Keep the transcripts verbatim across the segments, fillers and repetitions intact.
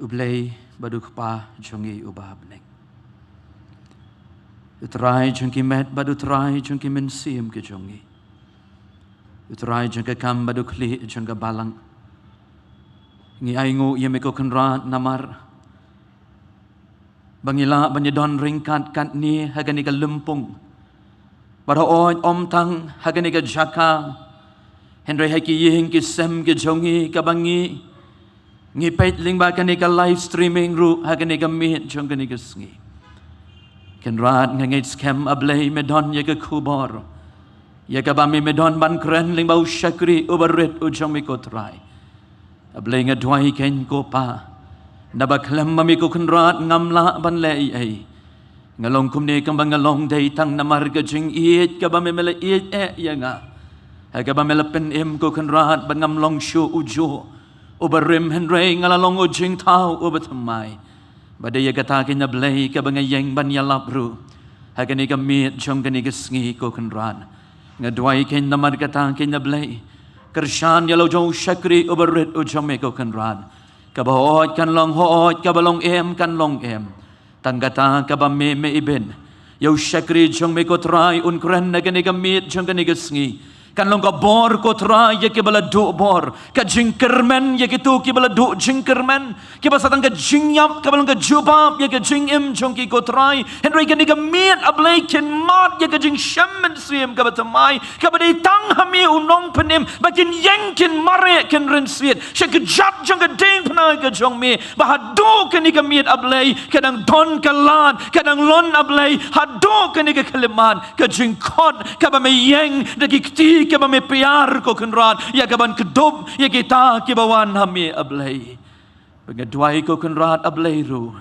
U Blei bad U Kpa jong ngi uba ha bneng. U Trai jong ki met bad U Trai jong ki mynsiem ki jong ngi. U Trai jong ka kam bad u khlieh jong ka balang. Ngi ainguh ïa me ko Kynrad namar ba ngi lah ban ïadon ryngkat katne ha kane ka lympung. Bad hooid ym tang ha kane ka jaka, hynrei ha ki ïing ki sem ki jong ngi kaba ngi ngi peit lyngba kane ka live streaming ruh ha kane ka miet jong kane ka sngi. Kynrad nga ngeit skhem A Blei me don ïa ka khubor ïa kaba me me don ban kren lyngba u shakri uba rit u jong me ko Trai. A Blei nga duwai kein ko Pa, naba khlem ma me ko Kynrad ngam lah ban leh ei ei. Nga long kumne kumba nga long dei tang namar ka jingïeit kaba me me la ïeit eh ïa nga. Ha kaba me la pynim ko Kynrad ba ngam long shuh u juh uba rim hynrei nga la long u jingthaw uba thymmai. Ba dei ïa kata kein A Blei kaba nga ïeng ban ïalap ruh ha kane ka miet jong kane ka sngi ko Kynrad. Nga duwai kein namar kata kein A Blei. Kyrshan ïa la u jong u shakri uba rit u jong me ko Kynrad. Kaba hooid kan long hooid, kaba long em kan long em. Tang kata kaba me me ibit ïa u shakri jong me ko Trai un kren na kane ka miet jong kane ka sngi. Kan long ka bor ko Trai ïa kiba la duh bor, ka jingkyrmen ïa kito kiba la duh jingkyrmen, kiba sa tang ka jingïap, kaba long ka jubab ïa ka jingim jong ki ko Trai. Hynrei kane ka miet A Blei kin mad ïa ka jingshem mynsiem kaba thymmai, kaba dei tang ha me u nongpynim, ba kin ïeng kin mareh kin rynsied sha ka jait jong ka diengphna ka jong me. Ba haduh kane ka miet A Blei ka dang don ka lad, ka dang lon A Blei, haduh kane ka khyllipmat, ka jingkhot kaba me ïeng da ki kti kaba me pynïar ko Kynrad ïa ka ban kdup ïa kita kiba wan ha me A Blei. Ba nga duwai ko Kynrad A Blei ruh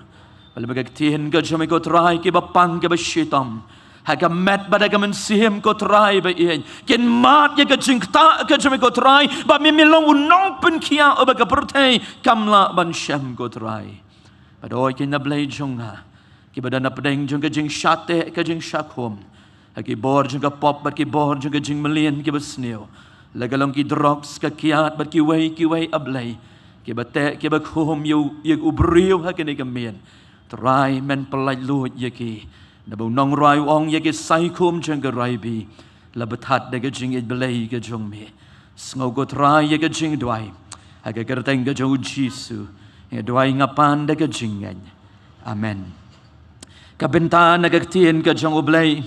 ba lada ka ktien ka jong me ko Trai kaba pang kaba shitom ha ka met bad ha ka mynsiem ko Trai ba ïeit, kin mad ïa ka jingktah ka jong me ko Trai, ba me me long u nongpynkhiah uba ka pyrthei kam lah ban shem ko Trai. Bad hooid kein A Blei jong nga, kiba don na pdeng jong ka jingshah teh ka jingshah khum, ha ki bor jong ka pop bad ki bor jong ka jingmlien kiba sniew, la ka long ki drugs, ka kiad bad kiwei kiwei A Blei, kiba teh kiba khum ïa u, ïa u briew ha kane ka miet. Trai men pyllait luid ïa ki. Naba u nongrwai u ong ïa ki saikhum jong ka raibi la bthad da ka jingïeit Blei ka jong me. Sngew ko Trai ïa ka jingduwai ha ka kyrteng ka jong u Jisu nga duwai nga pan da ka jingngeit. Amen. Ka bynta na ka ktien ka jong U Blei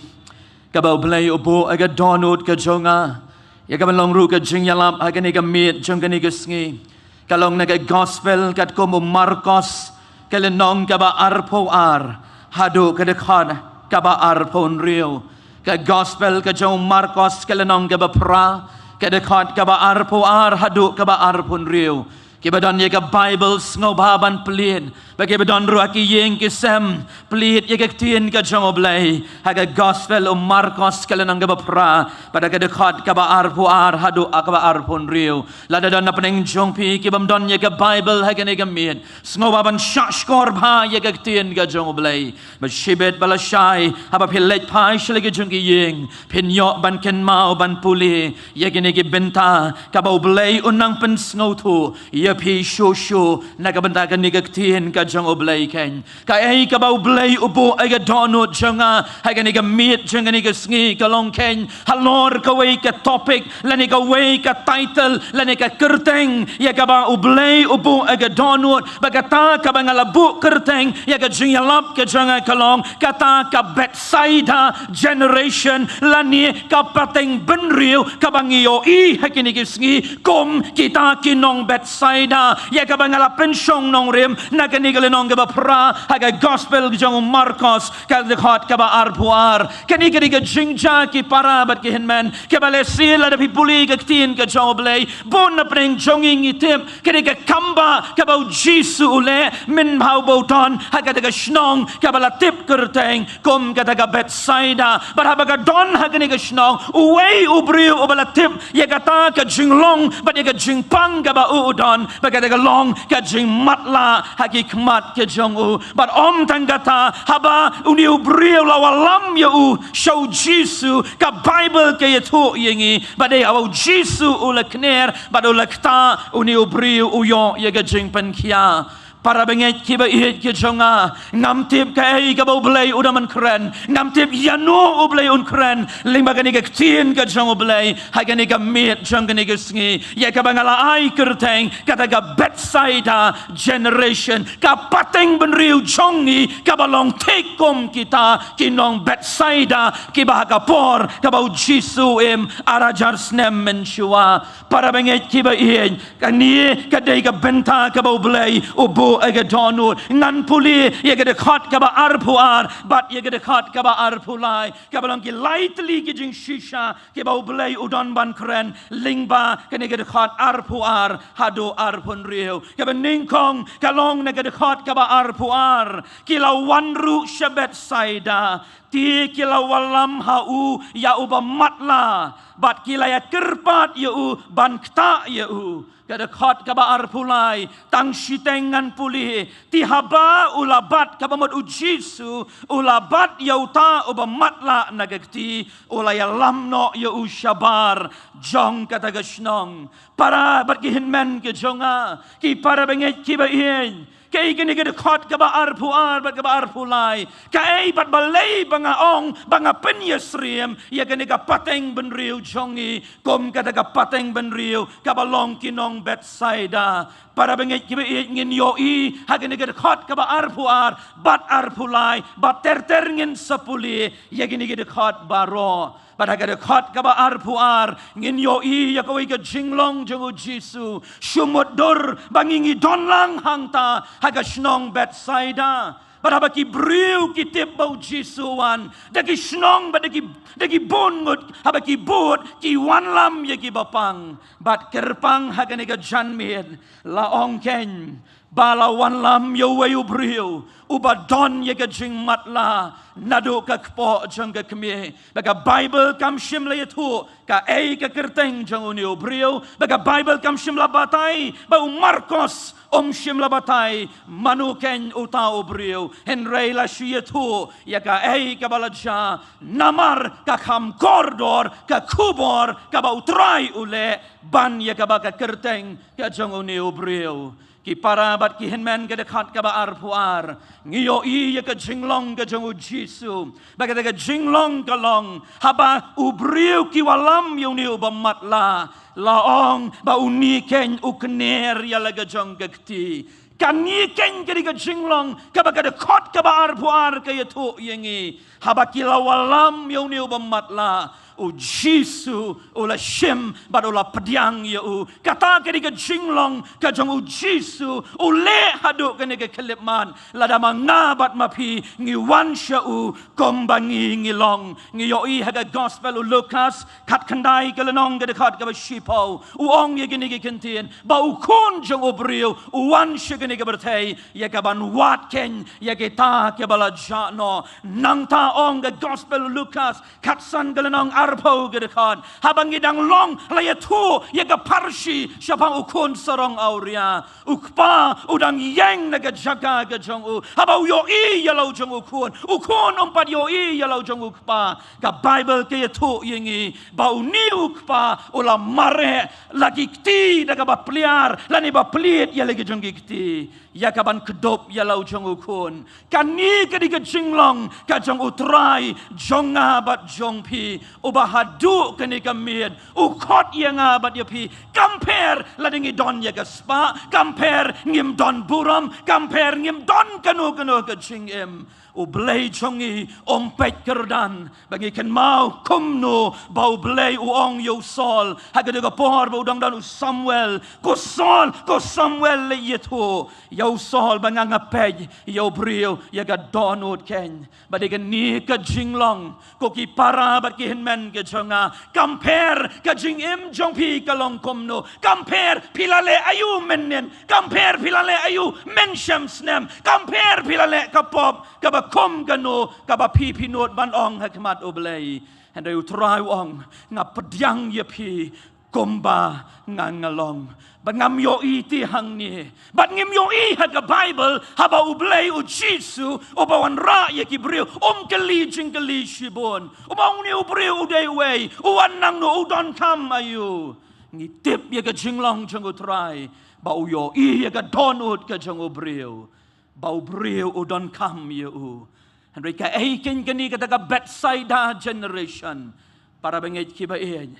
kaba U Blei u buh ha ka dohnud ka jong nga ïa ka ban long ruh ka jingïalap ha kane ka miet jong kane ka sngi, ka long na ka gospel katkum u Markos, ka lynnong kaba arphew ar haduh ka dkhot kaba arphew hynriew. Ka gospel ka jong u Markos, ka lynnong kaba phra, ka dkhot kaba arphew ar haduh kaba arphew hynriew. Kiba don ïa ka Baibl sngewbha ban plie, bad kiba don ruh ha ki ïing ki sem, plie ïa ka ktien ka jong U Blei ha ka gospel u Markos, ka lynnong kaba phra, bad ha ka dkhot kaba arphew ar haduh kaba arphew hynriew. Lada don na pdeng jong phi ki bym don ïa ka Baibl ha kane ka miet, sngewbha ban shah shkor bha ïa ka ktien ka jong U Blei. Bad shibit ba lashai haba phi leit phai sha la ki jong ki ïing, phin ïoh ban kynmaw ban pule ïa kine ki bynta kaba U Blei u nang pynsngewthuh ïa phi shuh shuh na ka bynta kane ka ktien ka jong U Blei kein. Kaei kaba U Blei u buh ha ka dohnud jong nga ha kane ka miet jong kane ka sngi ka long kein halor kawei ka topic lane kawei ka title lane ka kyrteng ïa kaba U Blei u buh ha ka dohnud, bad kata kaba nga la buh kyrteng ïa ka jingïalap ka jong nga ka long kata ka Bethsaida generation lane ka pateng bynriew kaba ngi ïohi ha kine ki sngi kum kita ki nong Bethsaida, ïa kaba nga la pynshong nongrim na kane ka lynnong kaba phra ha ka gospel jong u Markos, ka dkhot kaba arphew ar. Kane ka dei ka jingjia ki para bad ki hynmen, kaba lehse lada phi pule ka ktien ka jong U Blei, bun na pdeng jong ngi ngi tip ka dei ka kambah kaba u Jisu u leh mynba u ba u don ha kata ka shnong kaba la tip kyrteng kum kata ka Bethsaida. Bad haba ka don ha kane ka shnong uwei u briew uba la tip ïa kata ka jinglong bad ïa ka jingpang kaba u u don, bad kata ka long ka jingmatlah ha ki khmat ka jong u. Bad ym tang kata, haba une u briew la wallam ïa u sha u Jisu, ka Baibl ka ïathuh ïa ngi ba dei haba u Jisu u la kner bad u la ktah, une u briew u ïoh ïa ka jingpynkhiah. Para bangeit kiba ïeit ki jong nga, ngam tip kaei kaba U Blei u dang ban kren, ngam tip ïano U Blei un kren lyngba kane ka ktien ka jong U Blei ha kane ka miet jong kane ka sngi, ïa kaba nga la ai kyrteng kata ka Bethsaida generation, ka pateng bynriew jong ngi kaba long thik kum kita ki nong Bethsaida kiba ha ka por kaba U Jisu u im ar hajar snem mynshuwa. Para bangeit kiba ïeit, kane ka dei ka bynta kaba U Blei u buh ïa ka dohnud. Ngan pule ïa ka dkhot kaba arphew ar bad ïa ka dkhot kaba arphew lai, kaba long ki lai tylli ki jingshisha kiba U Blei u don ban kren lyngba kane ka dkhot arphew ar haduh arphew hynriew. Kaba nyngkong ka long na ka dkhot kaba arphew ar, ki la wan ruh sha Bethsaida. Te ki la wallam ha u ïa uba matlah, bad ki la ïa kyrpad ïa u ban ktah ïa u. Ka dkhot kaba arphew lai, tang shiteng ngan pule, te haba u la bat, kaba mut U Jisu u la bat ïa uta uba matlah na ka kti, u la ïalam noh ïa u shabar jong kata ka shnong. Para bad ki hynmen ki jong nga, ki para bangeit kiba ïeit, kaei kane ka dkhot kaba arphew ar bad kaba arphew lai? Kaei bad balei ba nga ong, ba nga pynïasyriem ïa kane ka pateng bynriew jong ngi kum kata ka pateng bynriew kaba long ki nong Bethsaida? Para bangeit kiba ïeit, ngin ïohi ha kane ka dkhot kaba arphew ar bad arphew lai, bad ter ter ngin sa pule ïa kane ka dkhot baroh. Bad ha ka dkhot kaba arphew ar ngin ïohi ïa kawei ka jinglong jong U Jisu. Shu mutdur ba ngi ngi don lang hangta ha ka shnong Bethsaida. Bad haba ki briew ki tip ba U Jisu u wan, da ki shnong bad da ki, da ki bun ngut, haba ki bud, ki wanlam ïa kiba pang. Bad kyrpang ha kane ka janmiet, la ong keiñ ba la wanlam ïa uwei u briew uba don ïa ka jingmatlah naduh ka kpoh jong ka kmie. Ba ka Baibl kam shym la ïathuh kaei ka kyrteng jong une u briew, ba ka Baibl kam shym la batai, ba u Markos um shym la batai mano keiñ uta u briew. Hynrei la shu ïathuh ïa kaei kaba la jia, namar ka kham kordor ka khubor kaba U Trai u leh ban ïa kaba ka kyrteng ka jong une u briew. Ki para bad ki hynmen, ka dkhot kaba arphew ar ngi ïohi ïa ka jinglong ka jong U Jisu. Ba kata ka jinglong ka long, haba u briew ki wallam ïa une uba matlah, la ong ba une keiñ u kner ïa la ka jong ka kti. Kane keiñ ka dei ka jinglong kaba ka dkhot kaba arphew ar ka ïathuh ïa ngi. Haba ki la wallam ïa une uba matlah, U Jisu u la shim bad u la pdiang ïa u. Kata ka dei ka jinglong ka jong U Jisu, u leh haduh kane ka khyllipmat. Lada ma nga bad ma phi ngi wan sha u kumba ngi ngi long. Ngi ïohi ha ka Gospel u Lukas khatkhyndai ka lynnong ka dkhot kaba shiphew, u ong ïa kine ki kyntien, ba U Khun jong u briew u wan sha kane ka pyrthei ïa kaban wad keiñ ïa kita kiba la jah noh. Nangta ong ka Gospel u Lukas khatsan ka lynnong arphew ka dkhot, haba ngi dang long la ïathuh ïa ka pharshi shaphang u khun sarong awria. U kpa u dang ïeng na ka jaka ka jong u. Haba u ïohi ïa la u jong u khun, u khun um pat ïohi ïa la u jong u kpa. Ka Baibl ka ïathuh ïa ngi ba une u kpa u la mareh la ki kti da kaba pliar lane ba plied ïa la ki jong ki kti ïa kaban kdup ïa la u jong u khun. Kane ka dei ka jinglong ka jong U Trai jong nga bad jong phi, uba haduh kane ka miet u khot ïa nga bad ïa phi. Kam pher lada ngi don ïa ka spah, kam pher ngim don burom, kam pher ngim don kano kano ka jingim, U Blei jong ngi um peit kyrdan. Ba ngi kynmaw kumno ba U Blei u ong ïa u Saul ha kajuh ka por ba u dang don u Samuel, ko Saul, ko Samuel, leit ïathuh ïa u Saul ba nga nga peit ïa u briew ïa ka dohnud keiñ. Ba dei kane ka jinglong, ko ki para bad ki hynmen ki jong nga, kam pher ka jingim jong phi ka long kumno, kam pher phi la leh aïu mynnin, kam pher phi la leh aïu mynshem snem, kam pher phi la leh ka pop kaba kum kano kaba phi phi nud ban ong ha khmat U Blei. Hynrei U Trai u ong, nga pdiang ïa phi kumba nga nga long. Bad ngam ïohi te hangne, bad ngim ïohi ha ka Baibl haba U Blei U Jisu uba wanrah ïa ki briew um kylli jingkylli shibun. U ong, une u briew u dei uei, u wan nangno, u donkam aïu. Ngi tip ïa ka jinglong jong U Trai. ba u ïohi ïa ka dohnud ka jong u briew, ba u briew u donkam ïa u. Hynrei kaei kein kane kata ka Bethsaida generation, para bangeit kiba ïeit?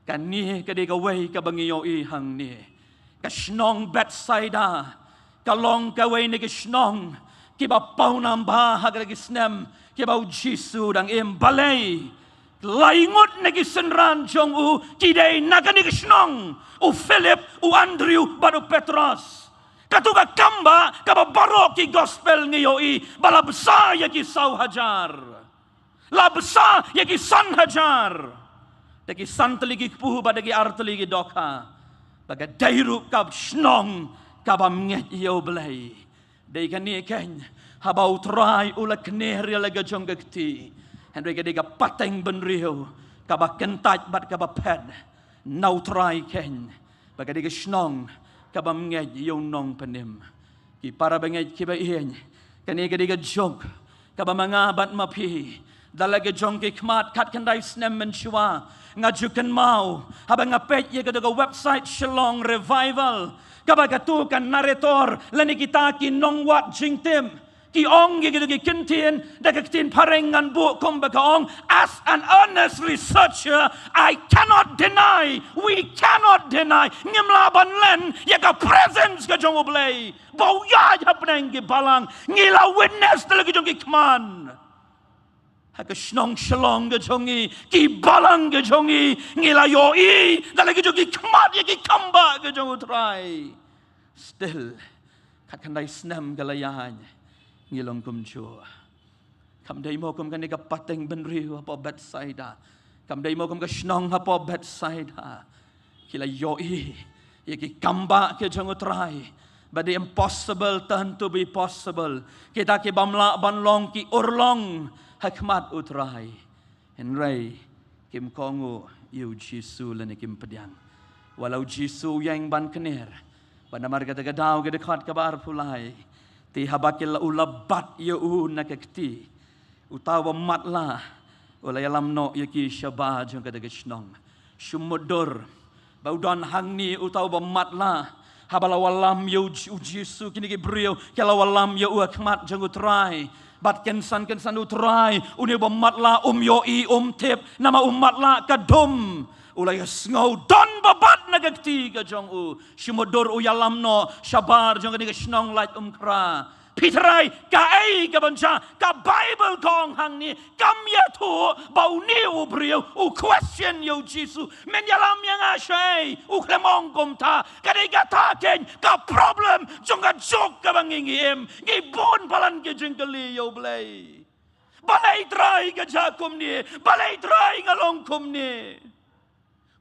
Kane ka dei kawei kaba ngi ïohi hangne. Ka shnong Bethsaida ka long kawei na ki shnong kiba pawnam bha ha kata ki snem kiba u Jisu u dang im. Balei? Lai ngut na ki synran jong u ki dei na kane ka shnong: u Philip, u Andrew bad u Petros. Kato ka kam ba kaba baroh ki gospel ngi ïohi ba la bsa ïa ki saw hajar, la bsa ïa ki san hajar. Da ki san tylli ki kpu bad da ki ar tylli ki dohkha. Ba ka dei ruh ka shnong kabym ngeit ïa u Blei. Dei kane kein, haba u Trai u la kner ïa la ka jong ka kti, hynrei ka dei ka pateng bynriew kaba kyntait bad kaba phet na u Trai kein, ba ka dei ka shnong kabym ngeit ïa u Nongpynim. Ki para bangeit kiba ïeit, kane ka dei ka juk kaba ma nga bad ma phi, da la ka jong ki khmat khatkhyndai snem mynshuwa, nga ju kynmaw haba nga peit ïa kato ka website Shillong Revival, kaba kato ka narrator lane kita ki nongwad jingtip ki ong ïa kato ki kyntien da ka ktien phareng, ngan buh kumba ka ong: "As an earnest researcher, I cannot deny, we cannot deny, ngim lah ban len ïa ka presence ka jong u Blei ba u ïaid hapdeng ki balang. Ngi la witness da la ka jong ki khmat ha ka shnong Shillong ka jong ngi, ki balang ka jong ngi, ngi la ïohi da la ka jong ki khmat ïa ki kam ba ka jong u Trai. Still, khatkhyndai snem ka la ïaid, ngi long kumjuh." Kam dei mo kum kane ka pateng bynriew hapoh Bethsaida? Kam dei mo kum ka shnong hapoh Bethsaida? Ki la ïohi ïa ki kam ba ka jong u Trai, ba the impossible turn to be possible. Kita kibym lah ban long ki urlong ha khmat u Trai. Hynrei kim kohnguh ïa u Jisu lane kim pdiang. Wat la u Jisu u ïeng ban kner, bad namar kata ka daw, ka dkhot kaba arphew lai, te haba ki la, u la bat ïa u na ka kti, uta uba matlah u la ïalam noh ïa ki shabar jong kata ka shnong. Shu mutdur ba u don hangne uta uba matlah. Haba la wallam ïa u Ji-, u Jisu, kine ki briew ki la wallam ïa u ha khmat jong u Trai. Bad kynsan kynsan u Trai, une uba matlah um ïohi, um tip, namar u matlah ka dum. U la ïohsngew don ba bat na ka kti ka jong u. Shu mutdur u ïalam noh shabar jong kane ka shnong Laitumkhrah. Phi tharai kaei kaban jia? Ka Baibl ka ong hangne, kam ïathuh ba une u briew u question ïa u Jisu: "Men ïalam ïa nga shaei?" U khlem ong kumta. Ka dei kata kein ka problem jong ka juk kaba ngi, ngi im. Ngi bun palat ki jingkylli ïa u Blei. Balei Trai ka jia kumne? Balei Trai nga long kumne?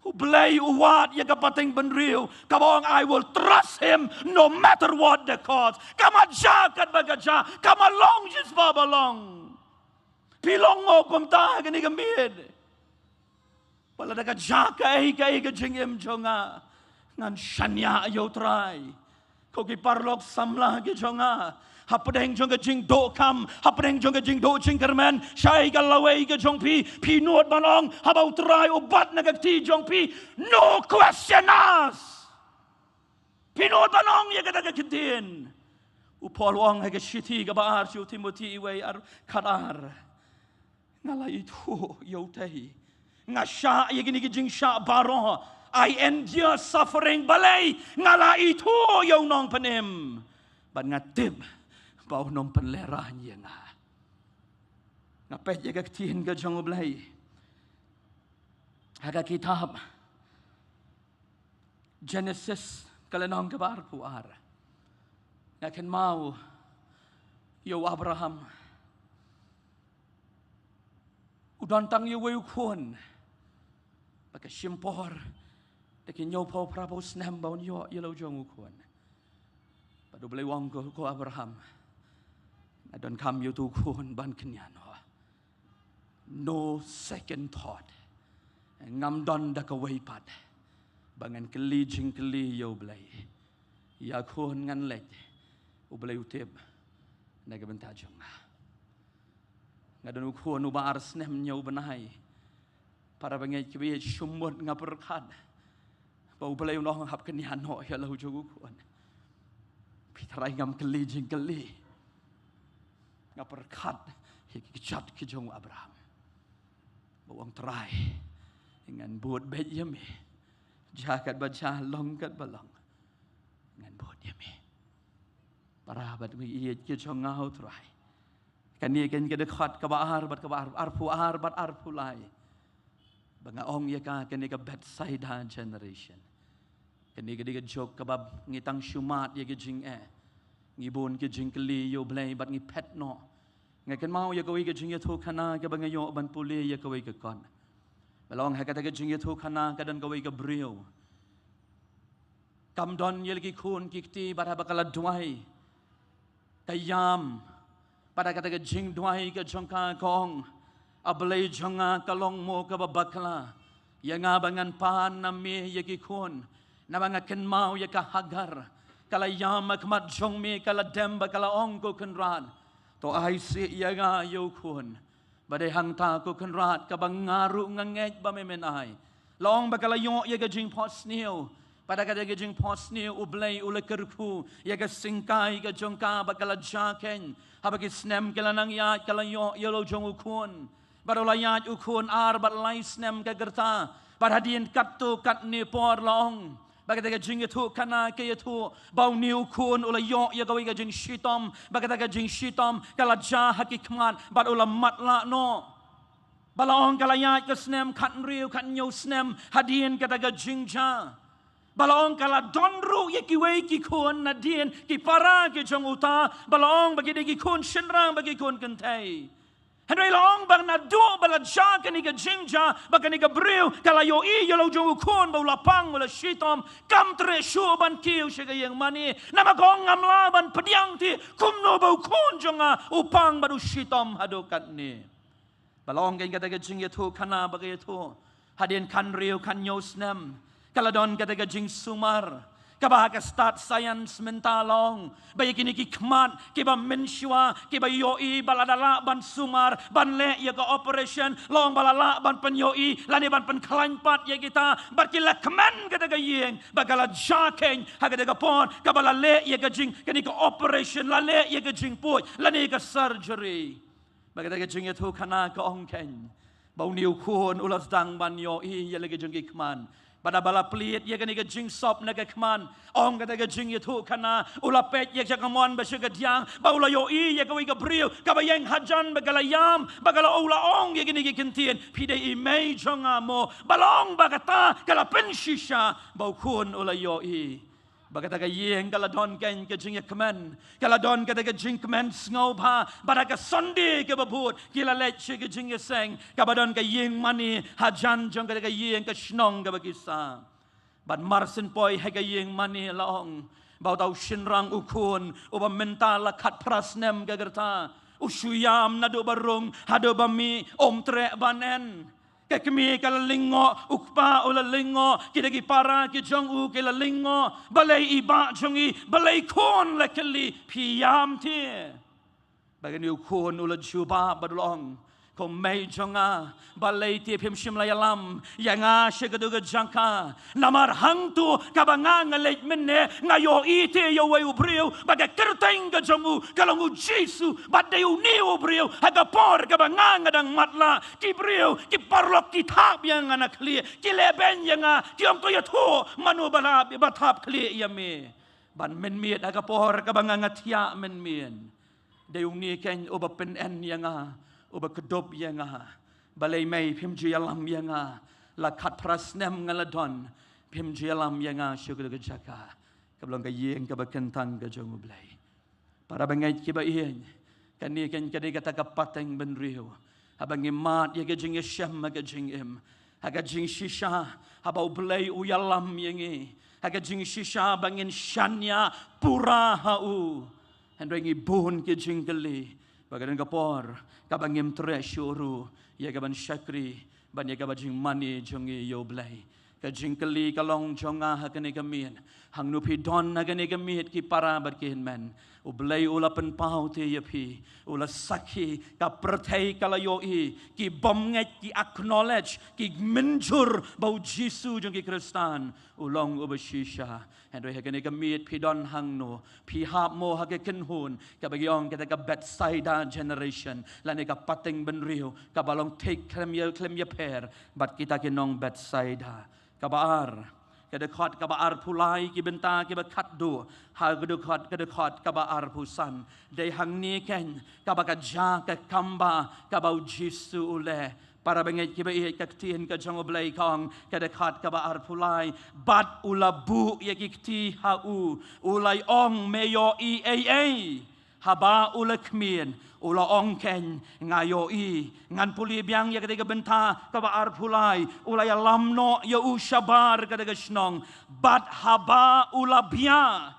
U Blei u wad ïa ka pateng bynriew kaba ong, "I will trust him no matter what the cost." Kam jia katba ka jia, kam long shisha ba long. Phi long mo kumta ha kane ka miet? Wat la da ka jia kaei kaei ka jingim jong nga, ngan shaniah ïa u Trai. Ko ki paralok samla ki jong nga, hapdeng jong ka jingdohkam, hapdeng jong ka jingdoh jingkyrmen, shaei ka lawei ka jong phi? Phi nud ban ong haba u Trai u bat na ka kti jong phi: "No question asked." Phi nud ban ong ïa kata ka ktien? U Paul u ong ha ka shithi kaba ar sha u Timothi wei ar, khatar: "Nga la ithuh ïa utei. Nga shah ïa kine ki jingshah baroh. I endure suffering. Balei? Nga la ithuh ïa u Nongpynim. Bad nga tip ba un ym pynlehraiñ ïa nga." Nga peit ïa ka ktien ka jong u Blei ha ka kitab Genesis, ka lynnong kaba arphew ar. Nga kynmaw ïa u Abraham. U don tang ïa uwei u khun. Ba ka shim por da ki hynñiewphew phraphew snem ba un ïoh ïa la u jong u khun. Bad u Blei u ong, "Ko, ko Abraham, nga donkam ïa uto u khun ban kynñiah noh." No second thought. Ngam don da kawei pat ba ngan kylli jingkylli ïa u Blei. Ïa khun ngan leit, u Blei u tip na ka bynta jong nga. Nga don u khun uba ar snem hynñiew bnai. Para bangeit kiba ïeit, shu mut nga pyrkhat Ba U Blei un ong hap kynnoh ïa la u jong u khun. Phi Trai ngam kylli jingkylli. Nga pyrkhat ïa ki kjat ki jong u Abraham. Ba u ong Trai, ngan bud beit ïa me. Jia katba jia, long katba long, ngan bud ïa me. Para bad ngi ïeit ki jong nga, ho Trai. Kane kan ka dkhot kaba ar bad kaba ar, arphew ar bad arphew lai. Ba nga ong ïa ka, kane ka Bethsaida generation. Kane ka dei ka jok kaba ngi tang shu mad ïa ka jingeh. Ngi bun ki jingkylli ïa U Blei bad ngi phet noh. Nga kynmaw ïa kawei ka jingïathuhkhana kaba nga ïoh ban pule ïa kawei ka kot. Ba long ha kata ka jingïathuhkhana ka don kawei ka briew. Kam don ïa la ki khun ki kti bad haba ka la duwai, ka ïam. Bad ha kata ka jingduwai ka jong ka ka ong, A Blei jong nga, ka long mo kaba bakla ïa nga ba ngan pan na me ïa ki khun? Naba nga kynmaw ïa ka Hagar, ka la ïam ha khmat jong me, ka la dem bad ka la ong, Ko Kynrad, to ai sih ïa nga ïa u khun. Ba dei hangta, Ko Kynrad, kaba nga ruh nga ngeit ba me men ai. La ong ba ka la ïoh ïa ka jingphohsniew. Bad ha kata ka jingphohsniew U Blei u la kyrkhu ïa ka syngkai ka jong ka, bad ka la jia keiñ. Haba ki snem ki la nang ïaid, ka la ïoh ïa la u jong u khun. Bad u la ïaid u khun ar bad lai snem ka rta. Bad hadien katto katne por, la ong ba kata ka jingïathuhkhana ka ïathuh ba une u khun u la ïoh ïa kawei ka jingshitom, ba kata ka jingshitom ka la jia ha ki khmat bad u la matlah noh. Ba la ong ka la ïaid ka snem khathynriew khathynñiew snem hadien kata ka jingjia. Ba la ong ka la don ruh ïa kiwei ki khun nadien, ki para ki jong uta, ba la ong ba ki dei ki khun shynrang bad ki khun kynthei. Hynrei la ong ba naduh ba la jia kane ka jingjia, ba kane ka briew ka la ïohi ïa la u jong u khun ba u la pang, u la shitom, kam treh shuh ban kiew sha ka ïing mane. Namar ka ong, ngam lah ban pdiang te kumno ba u khun jong nga u pang bad u shitom haduh katne. Ba la ong keiñ kata ka jingïathuhkhana ba ka ïathuh, hadien khathynriew khathynñiew snem ka la don kata ka jingsumar. Kaba ha ka stad science mynta la ong ba ïa kine ki khmat kiba mynshuwa, kiba ïohi ba lada lah ban sumar, ban leh ïa ka operation, la ong ba la lah ban pynïohi lane ban pynkhlaiñ pat ïa kita. Bad ki la kmen kata ka ïing ba ka la jia keiñ ha kata ka por kaba la leh ïa ka jing, kane ka operation, la leh ïa ka jingpud lane ka surgery. Ba kata ka jingïathuhkhana ka ong keiñ ba une u khun u la sdang ban ïohi ïa la ka jong ki khmat. Bad haba la plied ïa kane ka jingsop na ka khmat, ong kata ka jingïathuhkhana, u la peit ïa sha kamon bad sha kadiang, ba u la ïohi ïa kawei ka briew kaba ïeng hajan bad ka la ïam, bad ka la, u la ong ïa kine ki ktien, phi dei i mei jong nga mo? Ba la ong ba kata ka la pynshisha ba u khun u la ïohi. Ba kata ka ïing ka la don keiñ ka jingïakmen, ka la don kata ka jingkmen sngewbha. Bad ha ka Sunday kaba bud ki la leit sha ka jingïaseng kaba don ka ïing mane hajan jong kata ka ïing, ka shnong kaba ki sah. Bad mar syn poi ha ka ïing mane, la ong ba uta u shynrang, u khun uba mynta la khatphra snem ka rta, u shu ïam naduh ba rung haduh ba mih, um treh ban en. Ka kmie ka la lyngngoh, u kpa u la lyngngoh, kita ki para ki jong u ki la lyngngoh. Balei i bah jong i, balei khun, la kylli, phi ïam te? Bad kane u khun u la jubab bad u la ong, ko mei jong nga, balei te phim shym la ïalam ïa nga sha katu ka jaka? Namar hangtu kaba nga nga leit mynne, nga ïohi te ïa uwei u briew bad ka kyrteng ka jong u ka long U Jisu. Bad dei une u briew ha ka por kaba nga nga dang matlah, ki briew, ki paralok ki thap ïa nga na khlieh, ki lehbeiñ ïa nga, ki ong, to ïathuh mano ba la, ba thap khlieh ïa me. Ban mynmiet ha ka por kaba nga nga thiah mynmiet, dei une keiñ uba pynen ïa nga, uba kdup ïa nga. Balei mei phim ju ïalam ïa nga? La khatphra snem nga la don, phim ju ïalam ïa nga sha katu ka jaka kaba long ka ïing kaba kyntang ka jong U Blei. Para bangeit kiba ïeit, kane keiñ ka dei kata ka pateng bynriew. Haba ngi mad ïa ka jingïashem ha ka jingim, ha ka jingshisha, haba U Blei u ïalam ïa ngi, ha ka jingshisha ba ngin shaniah pura ha u. Hynrei ngi bun ki jingkylli, ba ka don ka por kaba ngim treh shuh ruh ïa ka ban shakri ban ïa ka ba jingmane jong ngi ïa U Blei. Ka jingkylli ka long jong nga ha kane ka miet, Hangno phi don ha kane ka miet ki para bad ki hynmen. U Blei u la pynpaw te ïa phi. U la sakhi, ka pyrthei ka la ïohi, ki bym ngeit ki acknowledge, ki mynjur ba u Jisu jong ki Khristan u long uba shisha. Hynrei ha kane ka miet phi don hangno, phi hap mo ha ka kynhun kaba ki ong kata ka Bethsaida generation, lane ka pateng bynriew kaba long thik khlem ïa, khlem ïapher bad kita ki nong Bethsaida. Kaba ar, ka dkhot kaba arphew lai, ki bynta kiba khatduh ha ka dkhot, ka dkhot kaba arphew san. Dei hangne keiñ kaba ka jia ka kamba kaba u Jisu u leh. Para bangeit kiba ïeit, ka ktien ka jong U Blei ka ong, ka dkhot kaba arphew lai, bad u la buh ïa ki kti ha u, u la ong, me ïohi ei ei? Haba u la khmied, u la ong keiñ, nga ïohi. Ngan pule biang ïa kata ka bynta kaba arphew lai. U la ïalam noh ïa u shabar kata ka shnong. Bad haba u la bia,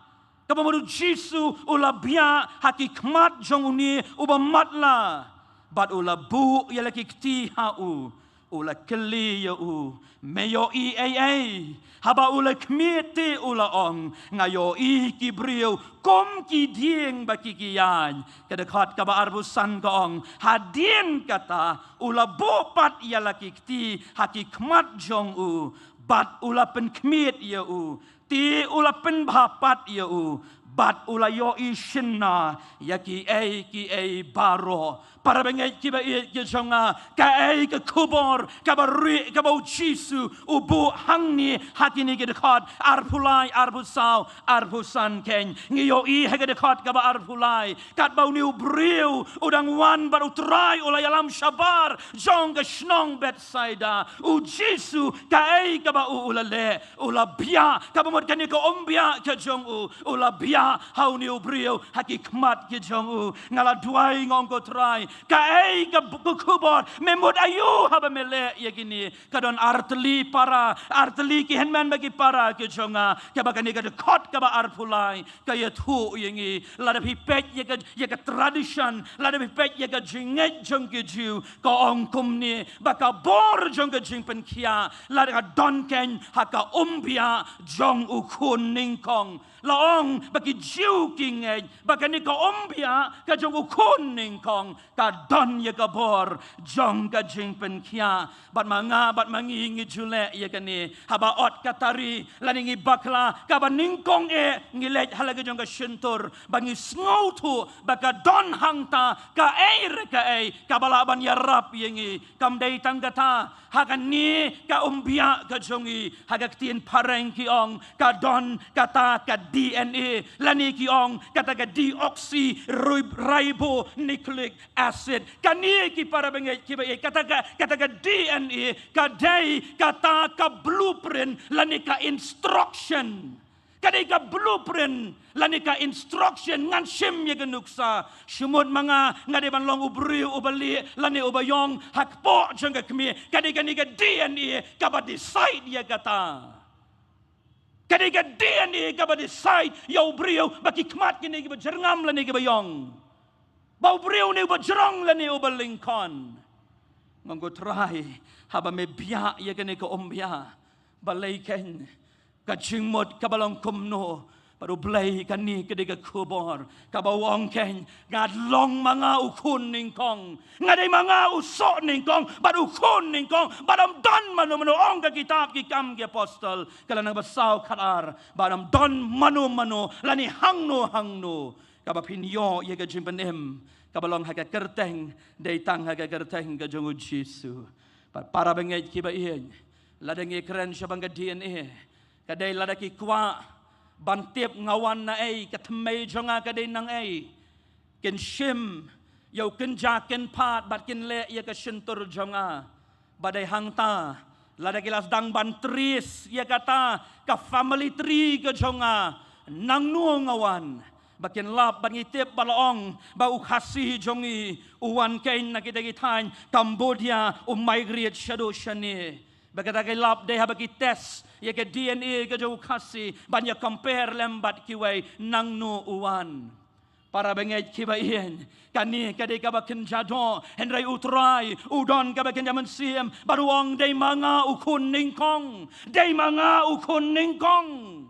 kaba mut u Jisu u la bia ha ki khmat jong une uba matlah. Bad u la buh ïa la ki kti ha u, u la kylli ïa u, me ïohi ei ei? Haba u la khmied te u la ong, nga ïohi ki briew kum ki dieng ba ki ki ïaid. Ka dkhot kaba arphew san ka ong, hadien kata u la buh pat ïa la ki kti ha ki khmat jong u, bad u la pynkhmied ïa u. Te u la pynbha pat ïa u, bad u la ïohi shynna ïa kiei kiei baroh. Para bangeit kiba ïeit ki jong nga, kaei ka khubor kaba rieh kaba u Jisu u buh hangne ha kine ki dkhot arphew lai, arphew saw, arphew san keiñ? Ngi ïohi ha ka dkhot kaba arphew lai, katba une u briew u dang wan bad u Trai u la ïalam shabar jong ka shnong Bethsaida, u Jisu kaei kaba u, u la leh? U la bia. Kaba mut kane ka umbiah ka jong u, u la bia ha une u briew ha ki khmat ki jong u. Nga la duwai, nga ong, ko Trai, kaei ka, ka khubor, me mut aïu haba me leh ïa kine? Ka don artylli para, artylli ki hynmen bad ki para ki jong nga, kaba kane ka dkhot kaba arphew lai ka ïathuh ïa ngi. Lada phi peit ïa ka, ïa ka tradition, lada phi peit ïa ka jingngeit jong ki Jiw, ka ong kumne, ba ka bor jong ka jingpynkhiah la ka don keiñ ha ka umbiah jong u khun nyngkong. La ong ba ki Jiw ki ngeit ba kane ka umbiah ka jong u khun nyngkong ka don ïa ka bor jong ka jingpynkhiah. Bad ma nga bad ma ngi ngi ju leh ïa kane, haba ot ka tari lane ngi bakla, kaba nyngkong eh ngi leit ha la ka jong ka shyntur, ba ngi sngewthuh ba ka don hangta kaei re kaei kaba lah ban ïarap ïa ngi. Kam dei tang kata, ha kane ka umbiah ka jong ngi, ha ka ktien phareng ki ong, ka don kata ka D N A, lane ki ong kata ka deoxyribonucleic acid. Kane, ki para bangeit kiba ïeit, kata ka, kata ka D N A ka dei kata ka blueprint lane ka instruction. Ka dei ka blueprint lane ka instruction. Ngan shim ïa ka nuksa. Shu mut ma nga, nga dei ban long u briew uba lieh lane uba ïong ha kpoh jong ka kmie. Ka dei kane ka D N A kaba decide ïa kata. Ka dei ka D N A kaba decide ïa u briew ba ki khmat kine kiba jyrngam lane kiba ïong, ba u briew ne uba jrong lane uba lyngkot. Nga ong, ko Trai, haba me bia ïa kane ka umbiah, balei keiñ ka jingmut kaba long kumno? Bad U Blei, kane ka dei ka khubor kaba u ong keiñ, nga long ma nga u khun nyngkong. Nga dei ma nga u soh nyngkong bad u khun nyngkong. Bad ym don mano mano, ong ka kitab Ki Kam ki Apostol ka lynnong ba saw, khatar, bad ym don mano mano lane hangno hangno kaba phin ïoh ïa ka jingpynim kaba long ha ka kyrteng, dei tang ha ka kyrteng ka jong u Jisu. Bad para bangeit kiba ïeit, lada ngi kren shaphang ka D N A, ka dei lada ki kwah ban tip nga wan na ei, ka thymmei jong nga ka dei nang ei, kin shim ïa u kynja kynphad bad kin leh ïa ka shyntur jong nga. Ba dei hangta, lada ki la sdang ban trace ïa kata ka family tree ka jong nga, nangno nga wan, ba kin lap, ba ngi tip, ba la ong ba u Khasi jong ngi u wan keiñ na kita ki thaiñ Cambodia, u migrate shaduh shane. Ba kata ki lap dei haba ki test ïa ka D N A ka jong u Khasi ban ïa compare lem bad kiwei, nangno u wan. Para bangeit kiba ïeit, kane ka dei kaba kynja doh, hynrei u Trai u don kaba kynja mynsiem bad u ong, dei ma nga u khun nyngkong. Dei ma nga u khun nyngkong.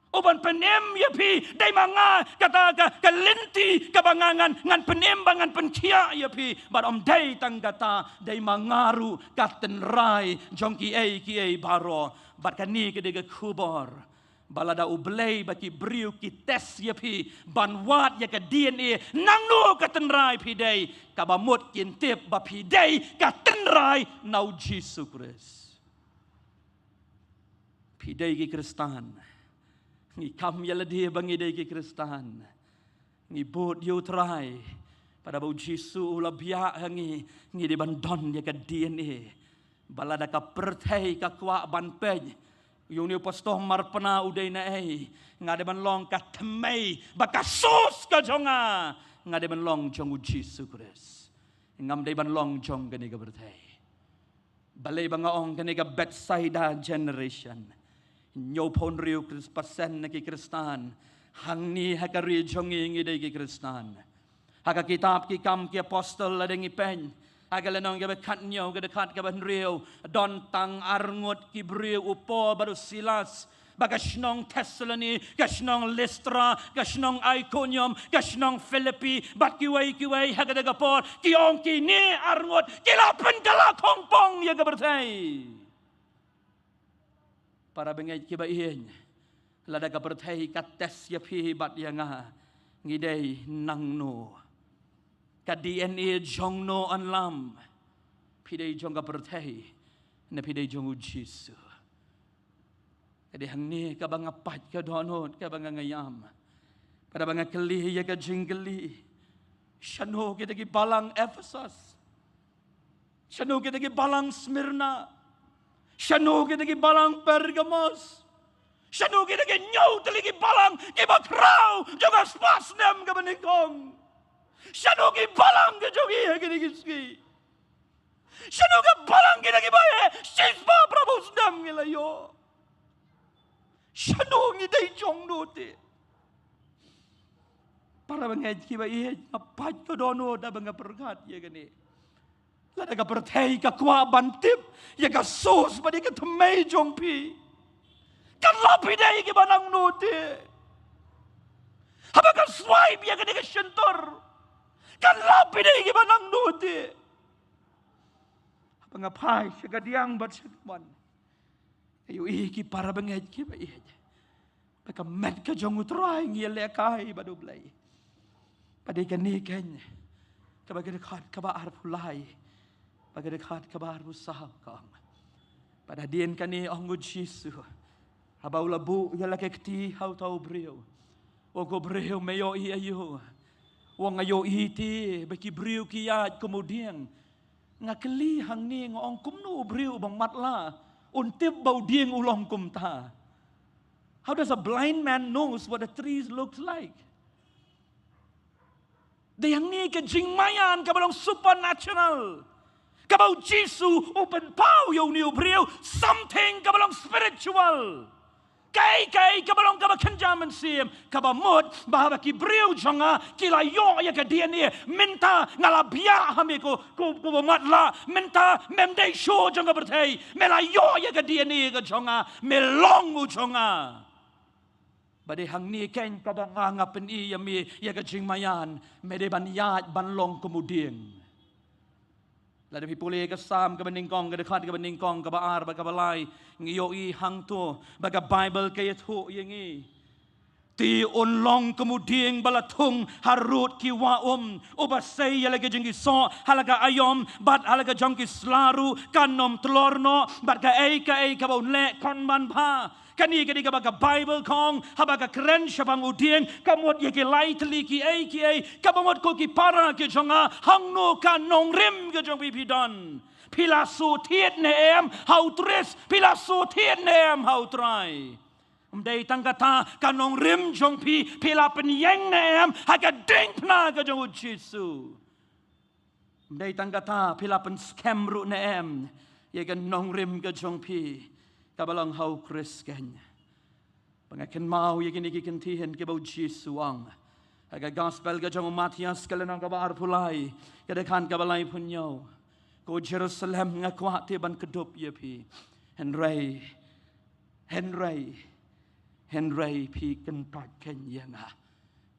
U ban pynim ïa phi, dei ma nga kata ka, ka lynti kaba nga ngan, ngan pynim ba ngan pynkhiah ïa phi. Bad ym dei tang kata, dei ma nga ruh ka tynrai jong kiei kiei baroh. Bad kane ka dei ka khubor ba lada U Blei ba ki briew ki test ïa phi ban wad ïa ka D N A, nangno ka tynrai phi dei, kaba mut kin tip ba phi dei ka tynrai na U Jisu Khrist. Phi dei ki Khristan. Ngi kam ïa lade ba ngi dei ki Khristan. Ngi bud ïa U Trai. Pat haba U Jisu u la biah ha ngi, ngi dei ban don ïa ka D N A. Ba lada ka pyrthei ka kwah ban peit ïa une u pastor Marpna u dei na ei, nga dei ban long ka thymmei ba ka source ka jong nga, nga dei ban long jong U Jisu Khrist. Ngam dei ban long jong kane ka pyrthei. Balei ba nga ong kane ka Bethsaida generation? Hynñiewphew hynriew percent na ki Khristan hangne ha ka ri jong ngi ngi dei ki Khristan. Ha ka kitab Ki Kam ki Apostol lada ngi peit ha ka lynnong kaba khathynñiew, ka dkhot kaba hynriew, don tang arngut ki briew, u Paul bad u Silas, ba ka shnong Thessaloni, ka shnong Listra, ka shnong Iconium, ka shnong Philippi, bad kiwei kiwei ha kata ka por, ki ong kine arngut ki la pynkylla khongpong ïa ka pyrthei. Para bangeit kiba ïeit, lada ka pyrthei ka test ïa phi bad ïa nga, ngi dei nangno? Ka D N A jong no yn lam? Phi dei jong ka pyrthei ne phi dei jong U Jisu? Ka dei hangne kaba nga pait ka dohnud kaba nga ngam. Pat haba nga kylli ïa ka jingkylli, shano kita ki balang Ephesus? Shano kita ki balang Smyrna? Shano kita ki balang Pergamos? Shano kita ki hynñiew tylli ki balang kiba khraw jong ka spah snem kaba nyngkong? Shano ki balang ka jong ngi ha kine ki sngi? Shano ka balang kita kiba eh shispah phra phew snem ngi la ïoh? Shano ngi dei jong no te? Para bangeit kiba ïeit, nga pait ka dohnud haba nga pyrkhat ïa kane. Lada ka pyrthei ka kwah ban tip ïa ka source bad ïa ka thymmei jong phi, kan lap phi dei kiba nangno te? Haba ka swipe ïa kane ka shyntur, kan lap phi dei kiba nangno te? Haba nga phai sha kadiang bad sha kamon, nga ïohi ki para bangeit kiba ïeit, ba ka met ka jong U Trai ngi ïalehkai bad U Blei. Bad dei kane keiñ kaba ka dkhot kaba arphew lai, ba ka dkhot kaba arphew saw ka ong. Bad hadien kane ong U Jisu, haba u la buh ïa la ka kti ha uta u briew, u ong, ko briew, me ïohi aïu? U ong, nga ïohi te ba ki briew ki ïaid kum u dieng. Nga kylli hangne, nga ong, kumno u briew uba matlah un tip ba u dieng u long kumta? How does a blind man knows what a tree looks like? Dei hangne ka jingmaïan kaba long supernatural, kaba U Jisu u pynpaw ïa une u briew, something kaba long spiritual. Kaei kaei kaba long kaba kynja mynsiem, kaba mut ba haba ki briew jong nga ki la ïoh ïa ka D N A, mynta nga la biah ha me ko, ko, ko ba matlah, mynta mem dei shuh jong ka pyrthei, me la ïoh ïa ka D N A ka jong nga, me long u jong nga. Bad dei hangne keiñ kaba nga, nga pyni ïa me ïa ka jingmaïan, me dei ban ïaid ban long kum u dieng. Lada phi pule ka Salm kaba nyngkong, ka dkhot kaba nyngkong, kaba ar bad kaba lai, ngi ïohi hangto ba ka Baibl ka ïathuh ïa ngi. Te un long kum u dieng ba la thung harud ki wah um, uba sei ïa la ka jong ki soh ha la ka aïom, bad ha la ka jong ki sla ruh kan ym tlor noh, bad kaei kaei kaba un leh kan ym bha. Kane ka dei kaba ka Baibl ka ong, haba ka kren shaphang u dieng, ka mut ïa ki lai tylli kiei kiei, kaba mut ko ki para ki jong nga, hangno ka nongrim ka jong phi phi don? Phi la shu thied ne em ha u Khrist? Phi la shu thied ne em ha u Trai? Ym dei tang kata, ka nongrim jong phi, phi la pynïeng ne em ha ka diengphna ka jong U Jisu? Ym dei tang kata, phi la pynskhem ruh ne em ïa ka nongrim ka jong phi kaba long ha u Khrist keiñ? Ba nga kynmaw ïa kine ki kyntien kiba U Jisu u ong ha ka Gospel ka jong u Mathaios, ka lynnong kaba arphew lai, ka dkhot kaba laiphew hynñiew. Ko Jerusalem, nga kwah te ban kdup ïa phi. Hynrei, hynrei Hynrei phi kyntait khein ïa nga.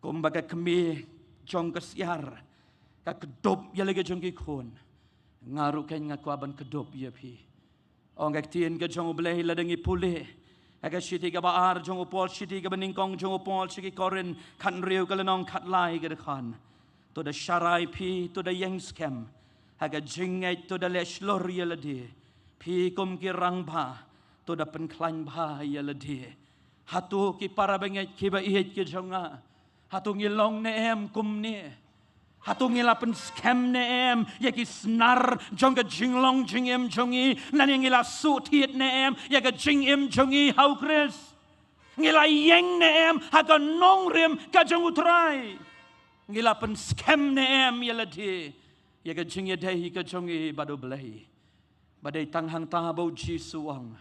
Kumba ka kmie jong ka syiar ka kdup ïa la ka jong ki khun, nga ruh khein nga kwah ban kdup ïa phi. Ong ka ktien ka jong U Blei lada ngi pule ha ka shithi kaba ar jong u Paul, shithi kaba nyngkong jong u Paul sha ki Korinth, khathynriew ka lynnong, khatlai ka dkhot: To da sharai phi, to da ïeng skhem ha ka jingngeit, to da leh shlur ïa lade. Phi kum ki rangbah, to da pynkhlaiñ bha ïa lade. Hato ki para bangeit kiba ïeit ki jong nga, hato ngi long ne em kumne? Hato ngi la pynskhem ne em ïa ki snar jong ka jinglong jingim jong ngi, lane ngi la suhthied ne em ïa ka jingim jong ngi ha U Khrist? Ngi la ïeng ne em ha ka nongrim ka jong U Trai? Ngi la pynskhem ne em ïa lade, ïa ka jingïadei ka jong ngi bad U Blei? Ba dei tang hangta ba U Jisu u ong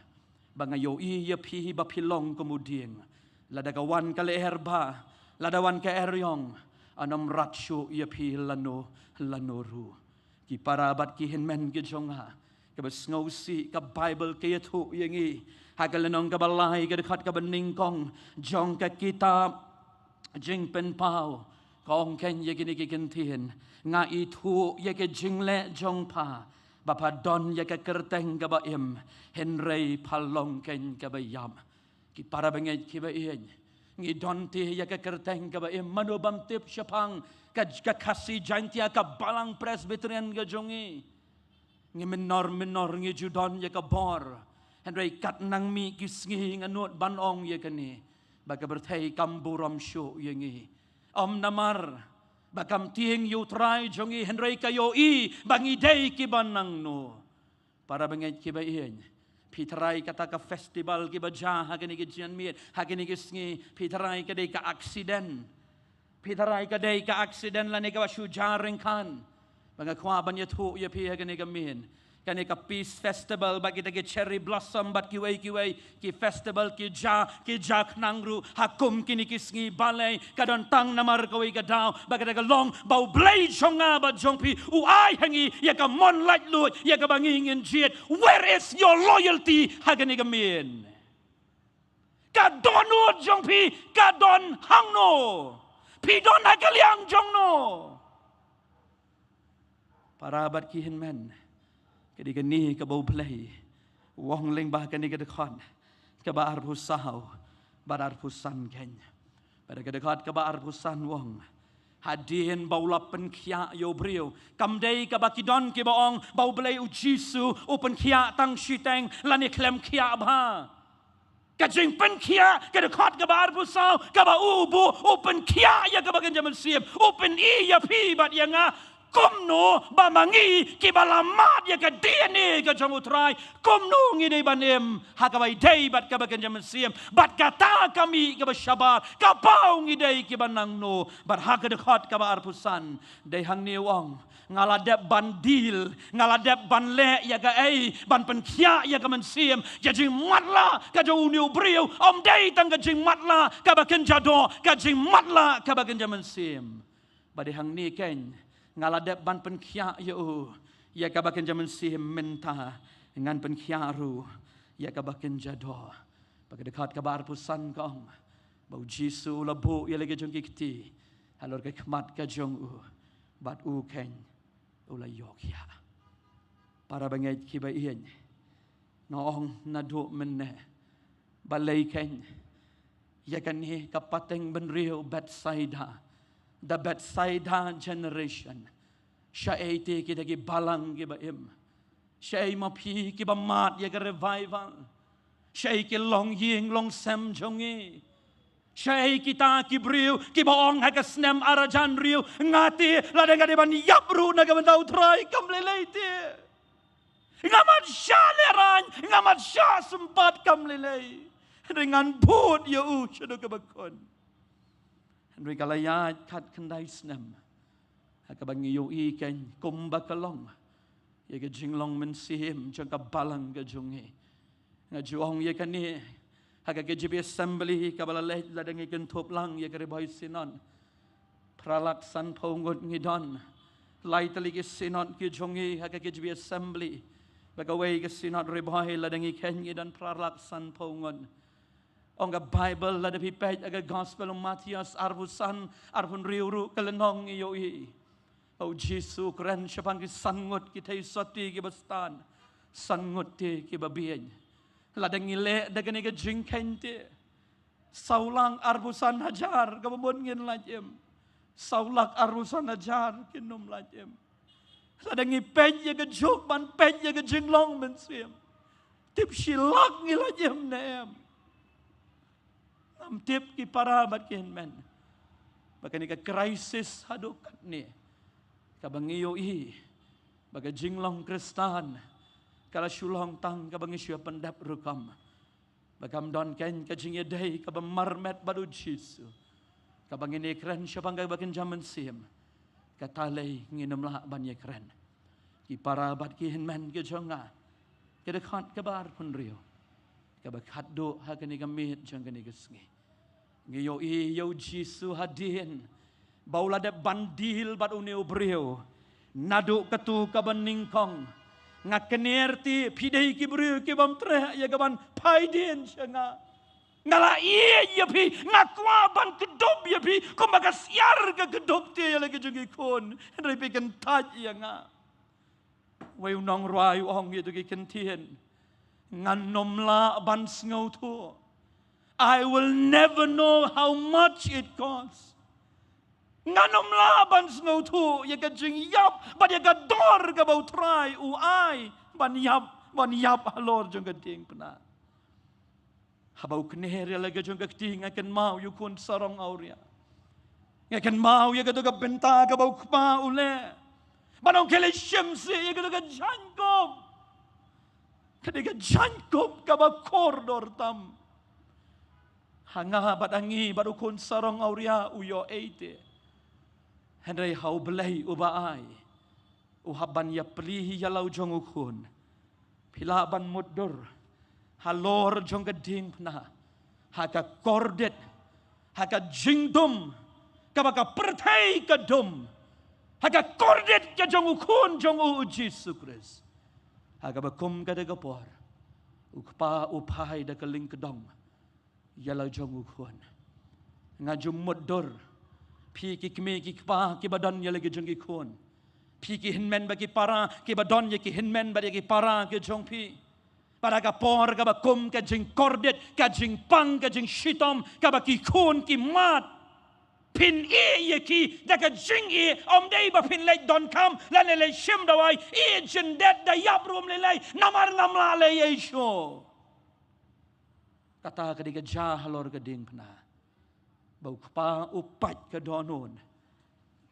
ba nga ïohi ïa phi ba phi long kum u dieng. Lada ka wan ka lyer bha, lada wan ka eriong, yn ym rat shuh ïa phi lano lano ruh. Ki para bad ki hynmen ki jong nga, kaba sngewsih ka Baibl ka ïathuh ïa ngi ha ka lynnong kaba lai ka dkhot kaba nyngkong jong ka kitab Jingpynpaw, ka ong khein ïa kine ki kyntien: Nga ithuh ïa ka jingleh jong pha, ba pha don ïa ka kyrteng kaba im, hynrei pha long khein kaba ïap. Ki para bangeit kiba ïeit, ngi don te ïa ka kyrteng kaba im. Mano bym tip shaphang ka, ka Khasi Jaintia, ka Balang Presbyterian ka jong ngi? Ngi mynor mynor ngi ju don ïa ka bor, hynrei kat nang mih ki sngi nga nud ban ong ïa kane, ba ka pyrthei kam burom shuh ïa ngi. Ym namar ba kam tieng ïa U Trai jong ngi, hynrei ka ïohi ba ngi dei kiba nangno. Para bangeit kiba ïeit, phi tharai kata ka festival kiba jia ha kine ki janmiet, ha kine ki sngi, phi tharai ka dei ka accident? Phi tharai ka dei ka accident lane kaba shu jia ryngkat? Ba nga kwah ban ïathuh ïa phi ha kane ka miet, kane ka Peace Festival bad kita ki Cherry Blossom bad kiwei kiwei ki festival ki jia, ki jia khnang ruh ha kum kine ki sngi, balei? Ka don tang namar kawei ka daw, ba kata ka long ba U Blei jong nga bad jong phi u ai ha ngi ïa ka mon laitluid ïa kaba ngi ngin jied. Where is your loyalty ha kane ka miet? Ka dohnud jong phi ka don hangno? Phi don ha ka liang jong no? Para bad ki hynmen, ka dei kane kaba U Blei u ong lyngba kane ka dkhot kaba arphew saw bad arphew san khein. Bad ka dkhot kaba arphew san u ong, hadien ba u la pynkhiah ïa u briew. Kam dei kaba ki don kiba ong ba U Blei U Jisu u pynkhiah tang shiteng lane khlem khiah bha. Ka jingpynkhiah, ka dkhot kaba arphew saw, kaba u buh, u pynkhiah ïa kaba kynja mynsiem, u pyni ïa phi bad ïa nga kumno ba ma ngi kiba la mad ïa ka D N A ka jong U Trai, kumno ngi dei ban im ha kaba ïadei bad kaba kynja mynsiem. Bad kata ka mih kaba shabar, ka paw ngi dei kiba nangno. Bad ha ka dkhot kaba arphew san, dei hangne u ong, nga la dep ban deal, nga la dep ban leh ïa kaei, ban pynkhiah ïa ka mynsiem. Ka jingmatlah ka jong une u briew ym dei tang ka jingmatlah kaba kynja doh, ka jingmatlah kaba kynja mynsiem. Bad dei hangne khein, nga la dep ban pynkhiah ïa u ïa kaba kynja mynsiem, mynta ngan pynkhiah ruh ïa kaba kynja doh. Bad ka dkhot kaba arphew san ka ong ba U Jisu u la buh ïa la ki jong ki kti halor ka khmat ka jong u, bad u khein u la ïoh khiah. Para bangeit kiba ïeit, nga ong naduh mynne, balei khein ïa kane ka pateng bynriew Bethsaida, the Bethsaida generation? Shaei te kita ki balang kiba im? Shaei ma phi kiba mad ïa ka revival? Shaei ki longïing longsem jong ngi? Shaei kita ki briew kiba ong ha ka snem ar hajar hynriew, nga te lada nga dei ban ïap ruh na ka bynta U Trai, kam lei lei te. Nga mat shah lehraiñ, nga mat shah sympat, kam lei lei. Hynrei ngan bud ïa u shaduh kaba khun. Hynrei ka la ïaid khatkhyndai snem ha kaba ngi ïohi khein kumba ka long ïa ka jinglong mynsiem jong ka balang ka jong ngi. Nga ju ong ïa kane ha ka K J B Assembly kaba la leit lada ngi kynthup lang ïa ka Ri Bhoi Synod. Phra lak sanphew ngut ngi don. Lai tylli ki synod ki jong ngi ha ka K J B Assembly. Bad kawei ka Synod Ri Bhoi lada ngi khein ngi don phra lak sanphew ngut. Ong ka Bible, lada phi peit ha ka Gospel u Mathaios arphew san, arphew hynriew ruh, ka lynnong, ngi ïohi, u Jisu u kren shaphang ki san ngut ki theisotti kiba stad, san ngut te kiba bieit. Lada ngi leh da kane ka jingkheiñ te, saw lak arphew san hajar kaba mut ngin lait im. Saw lak arphew san hajar kin ym lait im. Lada ngi peit ïa ka juk ban peit ïa ka jinglong mynsiem, tip shi lak ngi lait im ne em? Ngam tip, ki para bad ki hynmen, ba kane ka crisis haduh katne, kaba ngi ïohi ba ka jinglong Khristan ka la shu long tang kaba ngi shu pyndep rukom, ba kam don keiñ ka jingïadei kaba marmet bad u Jisu, kaba ngin ïakren shaphang ka bakynja mynsiem. Kata lei ngin ym lah ban ïakren. Ki para bad ki hynmen ki jong nga, ka dkhot kaba arphew hynriew, kaba khatduh ha kane ka miet jong kane ka sngi. Ngi ïohi ïa u Jisu hadien ba u la dep ban deal bad une u briew naduh katu kaba nyngkong. Nga kner te, phi dei ki briew ki bym treh ïa ka ban phai dien sha nga. Nga la ïeit ïa phi, nga kwah ban kdup ïa phi kumba ka syiar ka kdup te ïa la ki jong ki khun, hynrei phi kyntait ïa nga. Wei u nongrwai u ong ïa kito ki kyntien: Ngan ym lah ban sngewthuh. I will never know how much it costs. Ngan ym lah ban sngewthuh ïa ka jingïap bad ïa ka dor kaba u Trai u ai ban ïap, ban ïap halor jong ka diengphna. Haba u kner ïa la ka jong ka kti, nga kynmaw ïa u khun sarong awria. Nga kynmaw ïa kato ka bynta kaba u kpa u leh, ban ong, khie leit shim sih ïa kato ka jaiñkup. Ka dei ka jaiñkup kaba kordor tam. Ha nga bad ha ngi bad u khun sarong awria u ïoh ei te. Hynrei ha U Blei uba ai, u hap ban ïapli ïa la u jong u khun. Phi lah ban mutdur halor jong ka diengphna ha ka kordit, ha ka jingdum kaba ka pyrthei ka dum, ha ka kordit ka jong u Khun jong u, u Jisu Khrist. Ha kaba kum kata ka por, u kpa u phai da ka lyngkdong ïa la u jong u khun. Nga ju mutdur, phi ki kmie ki kpa kiba don ïa la ki jong ki khun, phi ki hynmen bad ki para kiba don ïa ki hynmen bad ïa ki para ki jong phi. Bad ha ka por kaba kum ka jingkordit, ka jingpang, ka jingshitom kaba ki khun ki mad, phin ïeh ïa ki da ka jingïeh, ym dei ba phin leit donkam lane leit shim dawai, ïeh jyndet da ïap ruh ym lei lei, namar ngam lah leh ei shuh. Kata ka dei ka jia halor ka diengphna, ba u kpa u peit ka dohnud,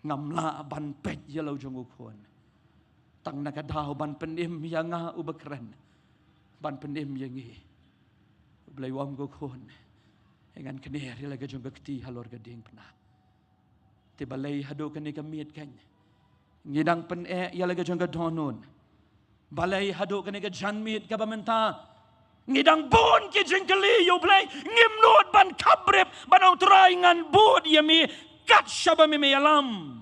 ngam lah ban peit ïa la u jong u khun. Tang na ka daw ban pynim ïa nga uba kren, ban pynim ïa ngi. U Blei u ong, ko khun, ngan kner ïa la ka jong ka kti halor ka diengphna. Te balei haduh kane ka miet kan ngi dang pyneh ïa la ka jong ka dohnud? Balei haduh kane ka janmiet kaba mynta ngi dang bun ki jingkylli ïa U Blei? Ngim nud ban khapbrip, ban ong, Trai, ngan bud ïa me kat shaba me me ïalam.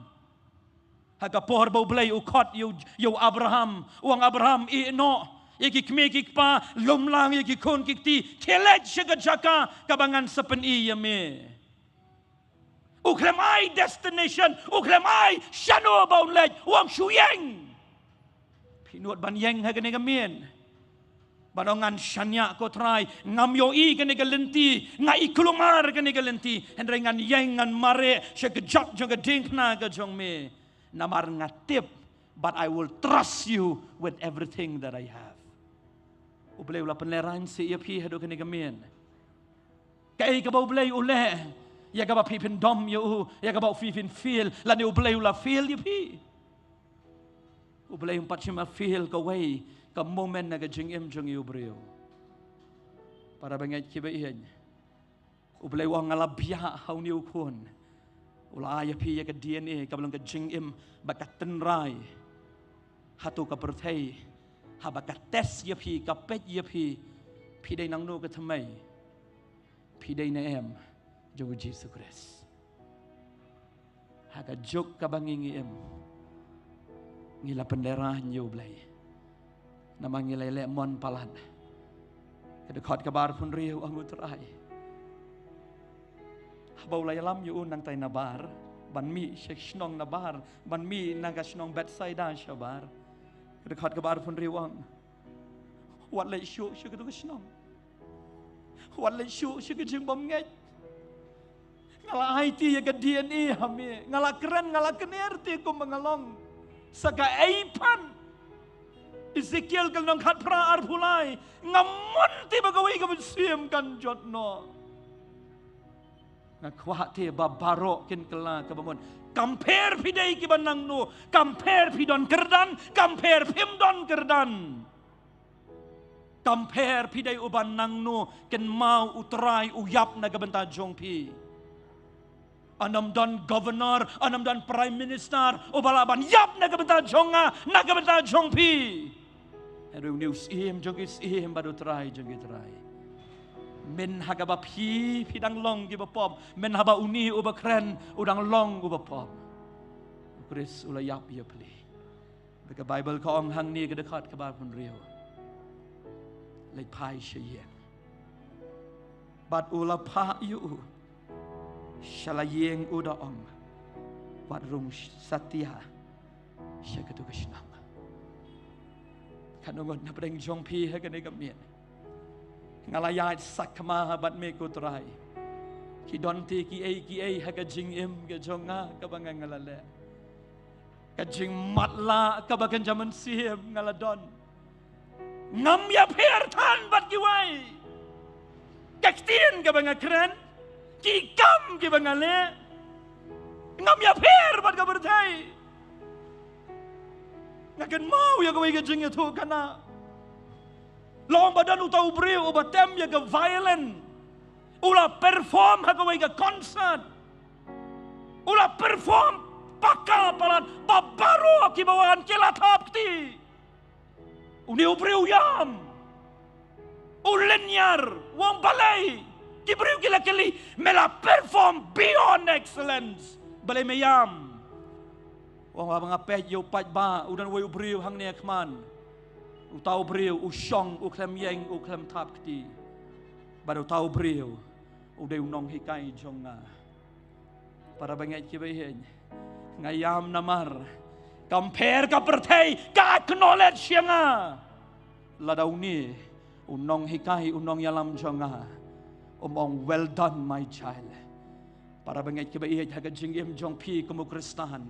Ha ka por ba U Blei u khot ïa u, ïa u Abraham, u ong, Abraham, ïeh noh ïa ki kmie ki kpa, lum lang ïa ki khun ki kti, khie leit sha ka jaka kaba ngan sa pyni ïa me. U khlem ai destination, u khlem ai shano ba un leit, u ong, shu ïeng. Phi nud ban ïeng ha kane ka miet, ban ong, ngan shaniah, ko Trai, ngam ïohi kane ka lynti, nga i kulmar kane ka lynti, hynrei ngan ïeng, ngan mareh sha ka jop jong ka diengphna ka jong me. Namar nga tip, but I will trust you with everything that I have. U Blei u la pynlehraiñ seh ïa phi haduh kane ka miet. Kaei kaba U Blei u leh ïa kaba phi phin dom ïa u, ïa kaba phi phin fail, lane U Blei u la fail ïa phi? U Blei um pat shym la fail kawei ka moment na ka jingim jong i u briew. Para bangeit kiba ïeit, U Blei u ong, nga la biah ha une u khun. U la ai ïa phi ïa ka D N A kaba long ka jingim ba ka tynrai. Hato ka pyrthei haba ka test ïa phi, ka peit ïa phi, phi dei nangno ka thymmei? Phi dei ne em jong u Jisu Khrist? Ha ka juk kaba ngi, ngi im, ngi la pynlehraiñ ïa U Blei. Namar ngi la leh mon palat. Ka dkhot kaba arphew hynriew u ong, ko Trai, Haba u la ïalam ïa u nangtai nabar, ban mih sha shnong nabar, ban mih na ka shnong Bethsaida shabar. Ka dkhot kaba arphew hynriew u ong: Wat leit shuh sha katu ka shnong. Wat leit shuh sha ka jingbymngeit. Nga la aiti ïa ka D N A ha me. Nga la kren, nga la kner te kumba nga long. Sa kaei pat Ezekiel ka lynnong khatphra arphew lai: Nga mon te ba kawei ka mynsiem kan jot noh. Nga kwah te ba baroh kin kylla kaba mut. Kam pher phi dei kiba nangno, kam pher phi don kyrdan, kam pher phim don kyrdan. Kam pher phi dei uba nangno, kynmaw U Trai u ïap na ka bynta jong phi. Yn ym don governor, yn ym don prime minister uba lah ban ïap na ka bynta jong nga, na ka bynta jong phi. Hynrei une u Syiem jong ki syiem bad U Trai jong ki trai. Mynta ha kaba phi, phi dang long kiba pop, mynta haba une uba kren u dang long uba pop, U Khrist u la ïap ïa phi. Bad ka Baibl ka ong hangne, ka dkhot kaba arphew hynriew: Leit phai sha ïing. Bad u la phah ïa u sha la ïing, u da ong: Wat rung satia sha katu ka shnong. Katno ngut na pdeng jong phi ha kane ka miet? Nga la ïaid sakma bad me ko Trai. Ki don te kiei kiei ha ka jingim ka jong nga kaba nga, nga la leh. Ka jingmatlah kaba kynja mynsiem nga la don. Ngam ïapher than bad kiwei. Ka ktien kaba nga kren, ki kam kiba nga leh, ngam ïapher bad ka pyrthei. Nga kynmaw ïa kawei ka jingïathuhkhana. Long ba don uta u briew uba tem ïa ka violin, u la perform ha kawei ka concert. U la perform paka palat, ba baroh kiba wan ki la thap kti. Une u briew u ïam, u lynñiar, u ong: Balei? Ki briew ki la kylli: Me la perform beyond excellence, balei me ïam? U ong: Haba nga peit ïa u paidbah, u don uwei u briew hangne ha khmat. Uta u briew u shong, u khlem ïeng, u khlem thap kti. Bad uta u briew u dei u nonghikai jong nga. Para bangeit kiba ïeit, nga ïam namar kam pher ka pyrthei ka acknowledge ïa nga. Lada une u nonghikai, u nongïalam jong nga um ong: Well done, my child. Para bangeit kiba ïeit, ha ka jingim jong phi kum u Khristan,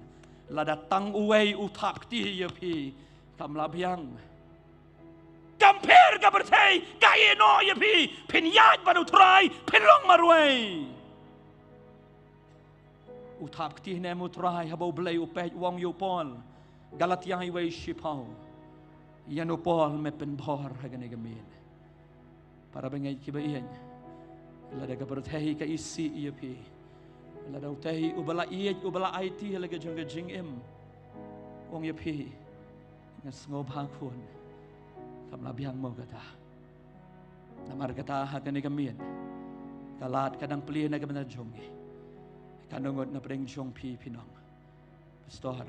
lada tang uwei u thap kti ïa phi, kam lah biang. Kam pher ka pyrthei ka ïehnoh ïa phi, phin ïaid bad U Trai, phin long marwei. U thap kti ne em U Trai? Haba U Blei u peit, u ong ïa u Paul, Galatia wei shiphew, ïa u Paul me pynbor ha kane ka miet. Para bangeit kiba ïeit, lada ka pyrthei ka isih ïa phi, lada utei uba la ïeit, uba la aiti ha la ka jong ka jingim u ong ïa phi: Nga sngewbha khun, kam lah biang mo kata. Namar kata ha kane ka miet ka lad ka dang plie na ka bynta jong ngi. Katno ngut na pdeng jong phi phin ong: Pastor,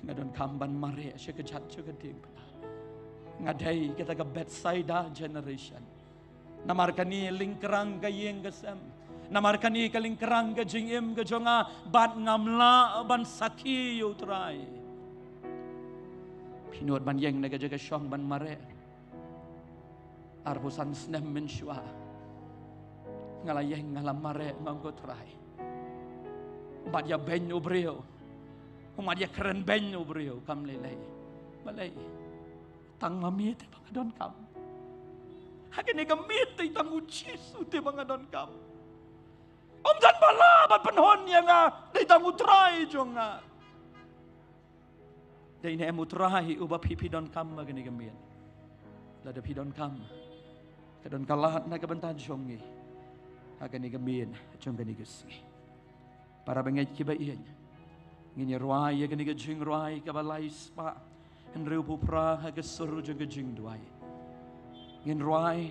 nga donkam ban mareh sha ka jait jong ka diengphna. Nga dei kata ka Bethsaida generation. Namar kane lyngkrang ka ïing ka sem, namar kane ka lyngkrang ka jingim ka jong nga, bad ngam lah ban sakhi ïa U Trai. Phi nud ban ïeng na ka jaka shong ban mareh. Arphew san snem mynshuwa nga la ïeng, nga la mareh, nga ong: Ko Trai, u mat ïa beiñ u briew, u mat ïa kren beiñ u briew, kam lei lei. Balei? Tang ma me te ba nga donkam. Ha kane ka miet te tang U Jisu te ba nga donkam. Um don ba lah ban pynhun ïa nga, dei tang U Trai jong nga. Dei ne em U Trai uba phi, phi donkam ha kane ka miet? Lada phi donkam, ka don ka lad na ka bynta jong ngi ha kane ka miet jong kane ka sngi. Para bangeit kiba ïeit, ngin ïa rwai ïa kane ka jingrwai kaba lai spah hynriewphew phra ha ka sur jong ka jingduwai. Ngin rwai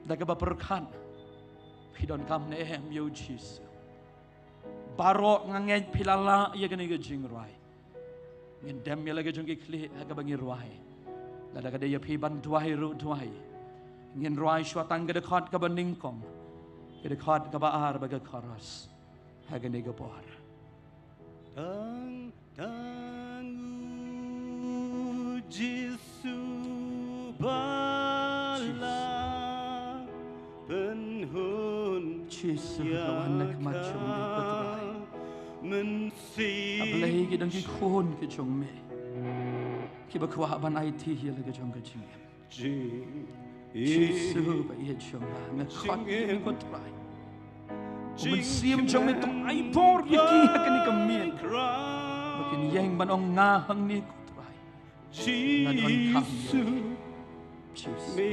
da kaba pyrkhat: Phi donkam ne em ïa U Jisu? Baroh nga ngeit phi la lah ïa kane ka jingrwai. Ngin dem ïa la ka jong ki khlieh ha kaba ngi rwai. Lada ka dei ïa phi ban duwai ruh duwai. Ngin rwai shuwa tang ka dkhot kaba nyngkong. Ka dkhot kaba ar bad ka chorus ha kane ka por. Tang, tang u Jisu ba la pynhun. Jisu, ka wan na ka mat jong me, ko Trai. Mynsiem. A Blei, ki don ki khun ki jong me kiba kwah ban aiti ïa la ka jong ka jingim. Jisu ba ïeit jong nga, nga khot ïa me, ko Trai. U Mynsiem jong me to ai bor ïa ki ha kane ka miet ba kin ïeng ban ong, nga hangne, ko Trai, nga donkam ïa me. Jisu.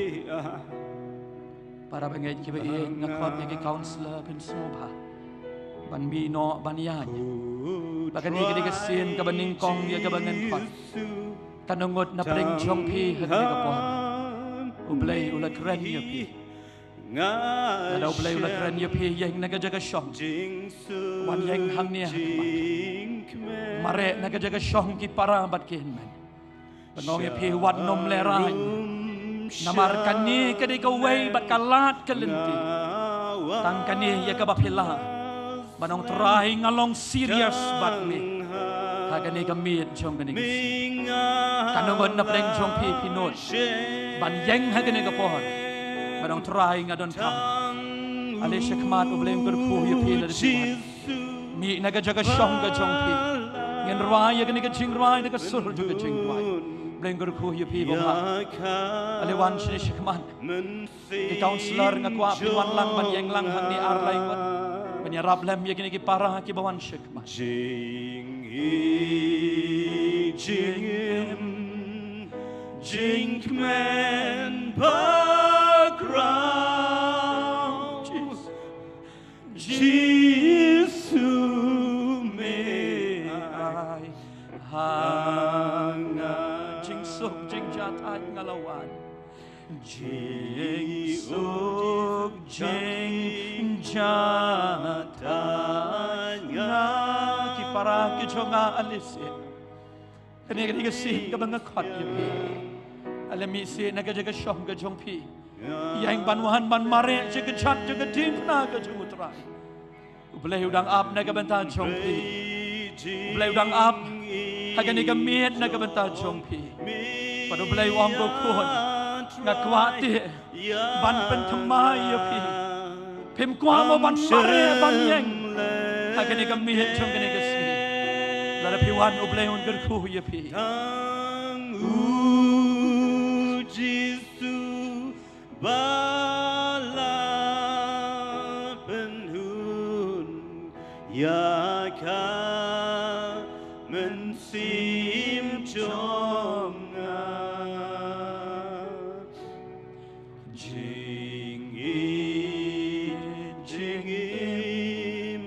Para bangeit kiba ïeit, nga khot ïa ki counsellor ban sngewbha ban mih noh ban ïaid ba kane ka dei ka sien kaba nyngkong ïa kaba ngan khot. Kan ngut na pdeng jong phi ha kane ka por. U Blei u la kren ïa phi. Lada U Blei u la kren ïa phi, ïeng na ka jaka shong. Wan ïeng hangne ha khmat. Mareh na ka jaka shong ki para bad ki hynmen. Ban ong ïa phi, wat nym lehraiñ. Namar kane ka dei kawei bad ka lad ka lynti. Tang kane ïa kaba phi lah ban ong, Trai, nga long serious bad me ha kane ka miet jong kane ka sngi. Kan ngut na pdeng jong phi, phi nud ban ïeng ha kane ka por ban ong, Trai, nga donkam. Ale sha khmat, U Blei un kyrkhu ïa phi lada phi wan. Mih na ka jaka shong ka jong phi. Ngin rwai ïa kane ka jingrwai na ka sur jong ka jingduwai. Blei un kyrkhu ïa phi bha. Ale wan shane sha khmat. Ki counsellor, nga kwah phin wan lang ban ïeng lang hangne ar lai ngut ban ïarap lem ïa kine ki para kiba wan sha khmat. Jingim, jingkmen bakhraw. Jisu. Jisu me ai ha nga. Jingsuk jingjahthait nga la wan. Jingsuk jingjahthait nga. Ki para ki jong nga, ale seh. Kane ka dei ka sien kaba nga khot ïa phi. Ale mih seh na ka jaka shong ka jong phi. Ïeng ban wan ban mareh sha ka jaka diengphna ka jong U Trai. U Blei u dang ap na ka bynta jong phi. U Blei u dang ap ha kane ka miet na ka bynta jong phi. Bad U Blei u ong, ko khun, nga kwah te ban pynthymmai ïa phi. Phim kwah mo ban mareh ban ïeng ha kane ka miet jong kane ka sngi? Lada phi wan, U Blei un kyrkhu ïa phi. Tang U Jisu ba la pynhun ïa ka mynsiem jong nga. Jingim, jingim,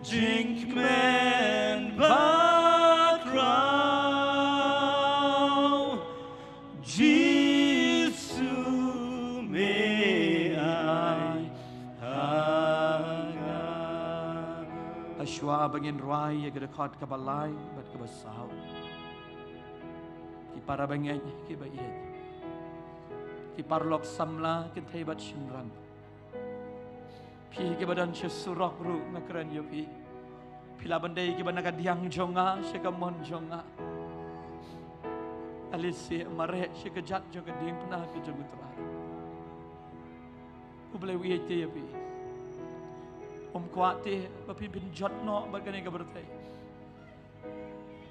jingkmen bakhraw. Jisu me ai ha nga. Hashwa ba ngin rwai ïa ka dkhot kaba lai bad kaba saw, ki para bangeit kiba ïeit, ki paralok samla kynthei bad shynrang, phi kiba don sha surok ruh, nga kren ïa phi. Phi lah ban dei kiba na ka diang jong nga, sha ka mon jong nga. Ale seh, mareh sha ka jaka jong ka diengphna ka jong U Trai. U Blei u ïeit te ïa phi. Um kwah te ba phin pynjot noh bad kane ka pyrthei.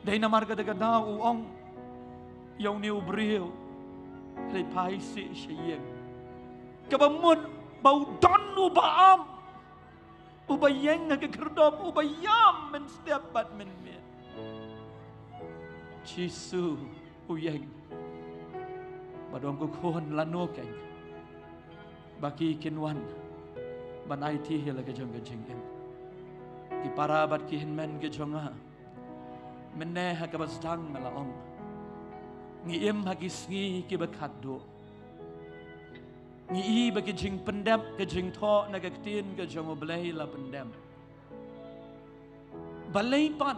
Dei namar kata ka daw u ong ïa une u briew, leit phai seh sha ïing. Kaba mut ba u don uba am, uba ïeng ha ka khyrdop, uba ïam mynstep bad mynmiet. Jisu u ïeng bad u ong, ko khun, lano kein ba ki kin wan ban aiti ïa la ka jong ka jingim? Ki para bad ki hynmen ki jong nga, mynne ha kaba sdang nga la ong, ngi im ha ki sngi kiba khatduh. Ngi i ba ki jingpyndep, ka jingthoh na ka ktien ka jong U Blei la pyndep. Balei pat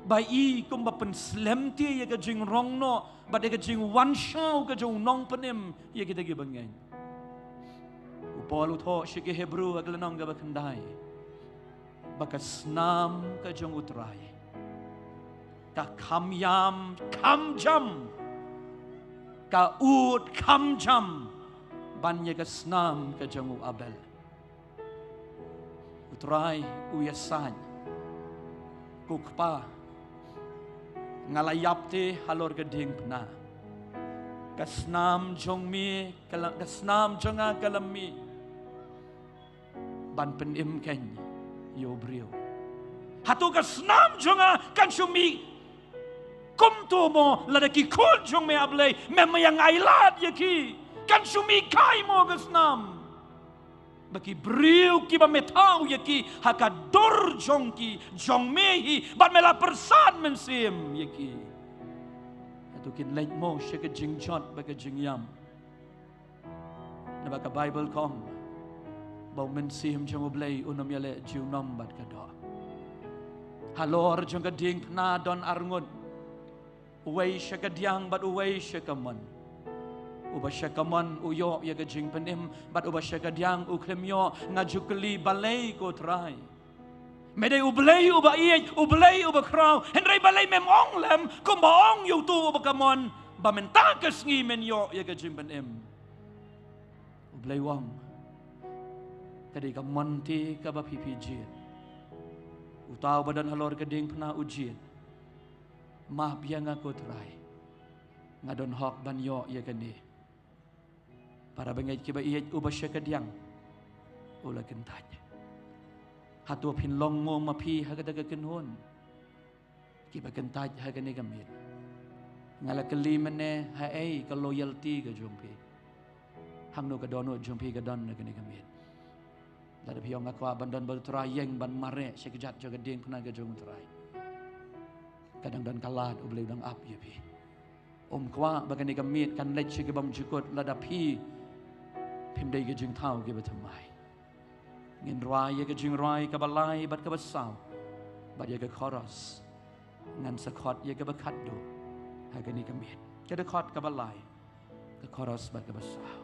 ba i kumba pynslem te ïa ka jingrong noh bad ïa ka jingwan shaw ka jong u nongpynim ïa kita kiba ngeit? U Paul u thoh sha ki Hebru ha ka lynnong kaba khyndai ba ka snam ka jong U Trai ka kham ïam kham jam, ka ud kham jam ban ïa ka snam ka jong u Abel. U Trai u ïasaid, ko Kpa, nga la ïap te halor ka diengphna. Ka snam jong me ka la, ka snam jong nga ka la mih ban pynim kein ïa u briew. Hato ka snam jong nga kan shu mih kumto mo? Lada ki khun jong me, A Blei, mem ïa nga ailad ïa ki, kan shu mih kai mo ka snam? Ba ki briew kiba me thaw ïa ki ha ka dur jong ki, jong me hi, bad me la pyrsad mynsiem ïa ki. Hato kin leit mo sha ka jingjot bad ka jingïam? Naba ka Baibl ka ong ba u Mynsiem jong U Blei un ym ïaleh junom bad ka doh. Halor jong ka diengphna don arngut, uwei sha ka diang bad uwei sha ka mon. Uba sha ka mon u ïoh ïa ka jingpynim, bad uba sha ka diang u khlem ïoh. Nga ju kylli, balei, ko Trai? Me dei U Blei uba ïeit, U Blei uba khraw, hynrei balei mem ong lem kumba ong ïa uto uba ka mon ba mynta ka sngi men ïoh ïa ka jingpynim? U Blei u ong, ka dei ka mon te kaba phi phi jied. Uta uba don halor ka diengphna u jied, map ïa nga, ko Trai, nga don hok ban ïoh ïa kane. Para bangeit kiba ïeit, uba sha ka diang u la kyntait. Hato phin long mo ma phi ha kata ka kynhun? Kiba kyntait ha kane ka miet, nga la kylli mynne, haei ka loyalty ka jong phi? Hangno ka dohnud jong phi ka don na kane ka miet? Lada phi ong, nga kwah ban don bad U Trai, ïeng ban mareh sha ka jot jong ka diengphna ka jong U Trai, ka dang don ka lad, U Blei u dang ap ïa phi. Um kwah ba kane ka miet kan leit sha ki bymjukut lada phi phim dei ki jingthaw kiba thymmai. Ngin rwai ïa ka jingrwai kaba lai bad kaba saw, bad ïa ka chorus ngan sa khot ïa kaba khatduh ha kane ka miet. Ka dkhot kaba lai, ka chorus bad kaba saw.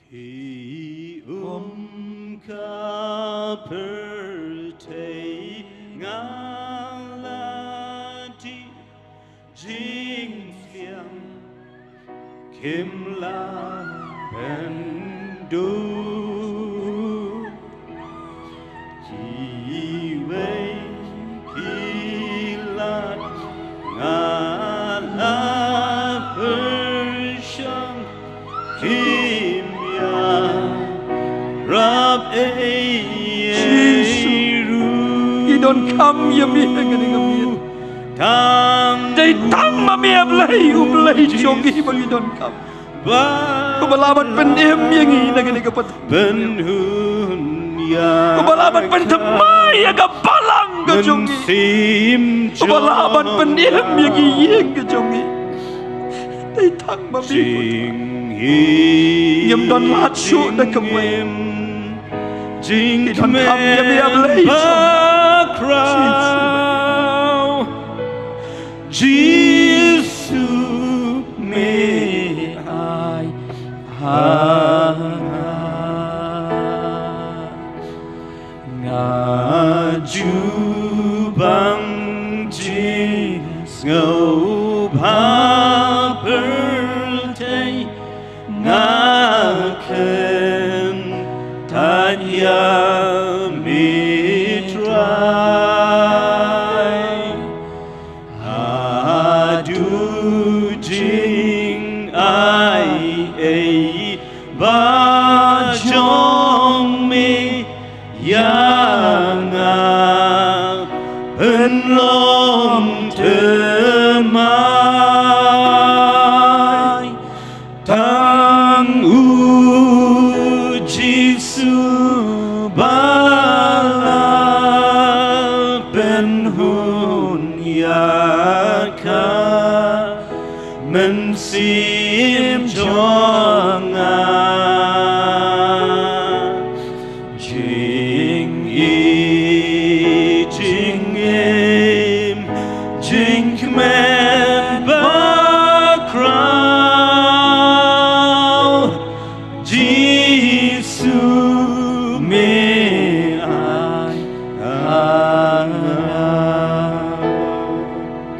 Ki um ka pyrthei nga la tih jingphiang kim lah pynduh. Kiwei ki lad nga la pyrshang kim ïarap ei ei ruh. Ngi donkam ïa me ha kane ka miet. Tang dei tang ma me, A Blei, U Blei jong ngi, ba ngi donkam. Uba lah ban pynim ïa ngi na kane ka pat. Pynhun ïa. Uba lah ban pynthymmai ïa ka balang ka jong ngi. Mynsiem. Uba lah ban pynim ïa ki ïing ka jong ngi. Dei tang ma me. Jing hi. Ngim don lad shuh da kumwei. Jing hi donkam ïa me, A Blei jong ngi. Bakhraw. Jisu me ai ha nga. Nga ju bang jingsngew ba pyrthei nga kyntait ïa me Trai. Haduh jingai ei ba jong me ïa nga pynlong thymmai. Tang u Jisu ba la pynhun ïa ka mynsiem jong nga. Jingïeit, jingim, jingkmen bakhraw. Jing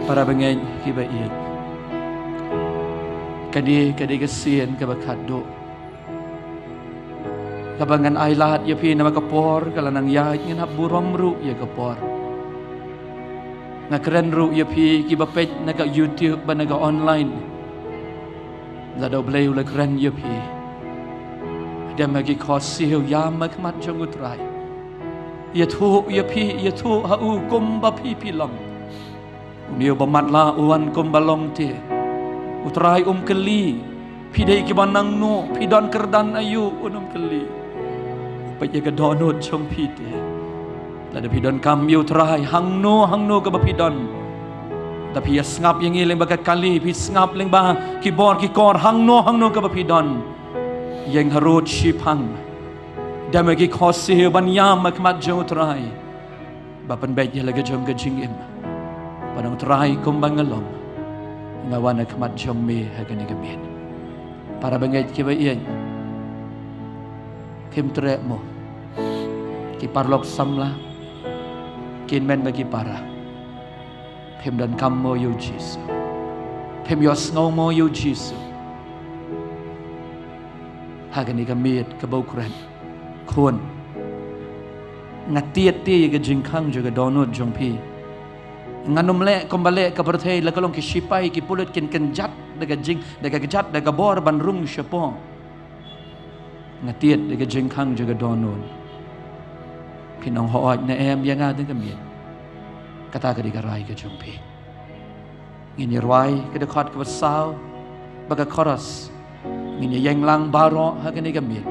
Para bangeit kiba ïeit, kane ka dei ka sien kaba khatduh kaba ngan ailad ïa phi namar ka por ka la nang ïaid, ngan hap burom ruh ïa ka por. Nga kren ruh ïa phi kiba peit na ka YouTube bad na ka online. Lada U Blei u la kren ïa phi, dem ha ki khohsiew, ïam ha khmat jong U Trai. Ïathuh ïa phi, ïathuh ha u kumba phi phi long. Une uba matlah u wan kumba long te. U Trai um kylli phi dei kiba nangno, phi don kyrdan aïu, un ym kylli. U peit ïa ka dohnud jong phi te. Lada phi donkam ïa U Trai hangno hangno kaba phi don, lada phi ïa sngap ïa ngi lyngba ka kali, phi sngap lyngba ki bor ki kor, hangno hangno kaba phi don, ïeng harud shiphang. Dem ha ki khohsiew ban ïam ha khmat jong U Trai, ba pynbeit ïa la ka jong ka jingim. Ba ong, Trai, kumba nga long, nga wan ha khmat jong me ha kane ka miet. Para bangeit kiba ïeit, phim treh mo? Ki paralok samla, ki hynmen bad ki para, phim donkam mo ïa U Jisu? Phim ïohsngew mo ïa U Jisu ha kane ka miet kaba u kren? Khun, nga tied te ïa ka jingkhang jong ka dohnud jong phi. Ngan ym leh kumba leh ka pyrthei, la ka long ki shipai ki pulit kin kynjat da ka jing, da ka kjat, da ka bor ban rung shapoh. Nga tied da ka jingkhang jong ka dohnud. Phin ong hooid ne em ïa nga ha kane ka miet? Kata ka dei ka rai ka jong phi. Ngin ïa rwai ka dkhot kaba saw bad ka chorus. Ngin ïa ïeng lang baroh ha kane ka miet.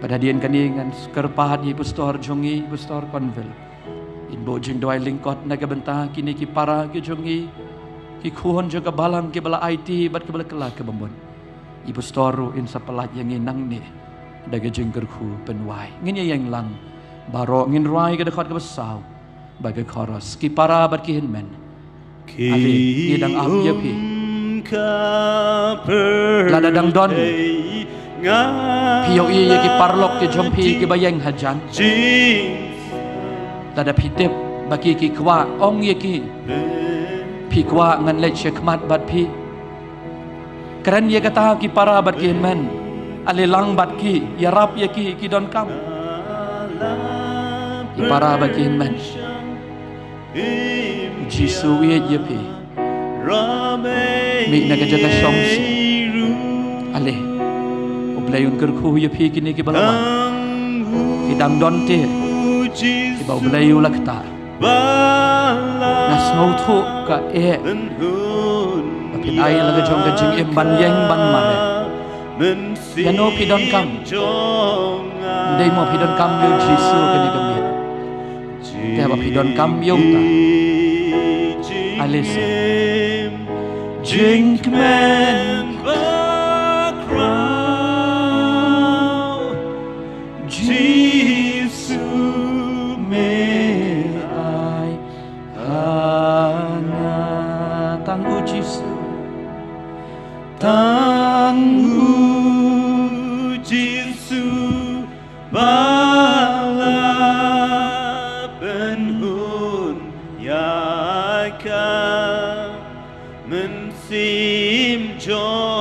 Bad hadien kane ngan kyrpad ïa i pastor jong ngi, i pastor Conville, in buh jingduwai lyngkot na ka bynta kine ki para ki jong ngi, ki khun jong ka balang kiba la aiti bad kiba la kylla kaba mut. I pastor ruh in sa pyllait ïa ngi nangne da ka jingkyrkhu pynwai. Ngin ïa ïeng lang baroh, ngin rwai ka dkhot kaba saw bad ka chorus. Ki para bad ki hynmen, ale, ngi dang ap ïa phi. Lada dang don phi ïohi ïa ki paralok ki jong phi kiba ïeng hajan, lada phi tip ba ki ki kwah, ong ïa ki. Phi kwah ngan leit sha khmat bad phi? Kren ïa kata ki para bad ki hynmen. Ale, lang bad ki, ïarap ïa ki, ki donkam. Ki para bad ki hynmen, U Jisu u ïeit ïa phi. Mih na ka jaka shong seh. Ale, U Blei un kyrkhu ïa phi kine kiba la wan. Ki dang don te kiba U Blei u la ktah. Nga sngewthuh ka eh ba phin ai la ka jong ka jingim ban ïeng ban mareh. Ïano phi donkam? Dei mo phi donkam ïa U Jisu kane ka miet? Te ba phi donkam ïa uta, ale, sa jingkmen bakhraw. Jisu me ai ha nga. Tang U Jisu, tang U Jisu ba la pynhun ïa ka mynsiem jong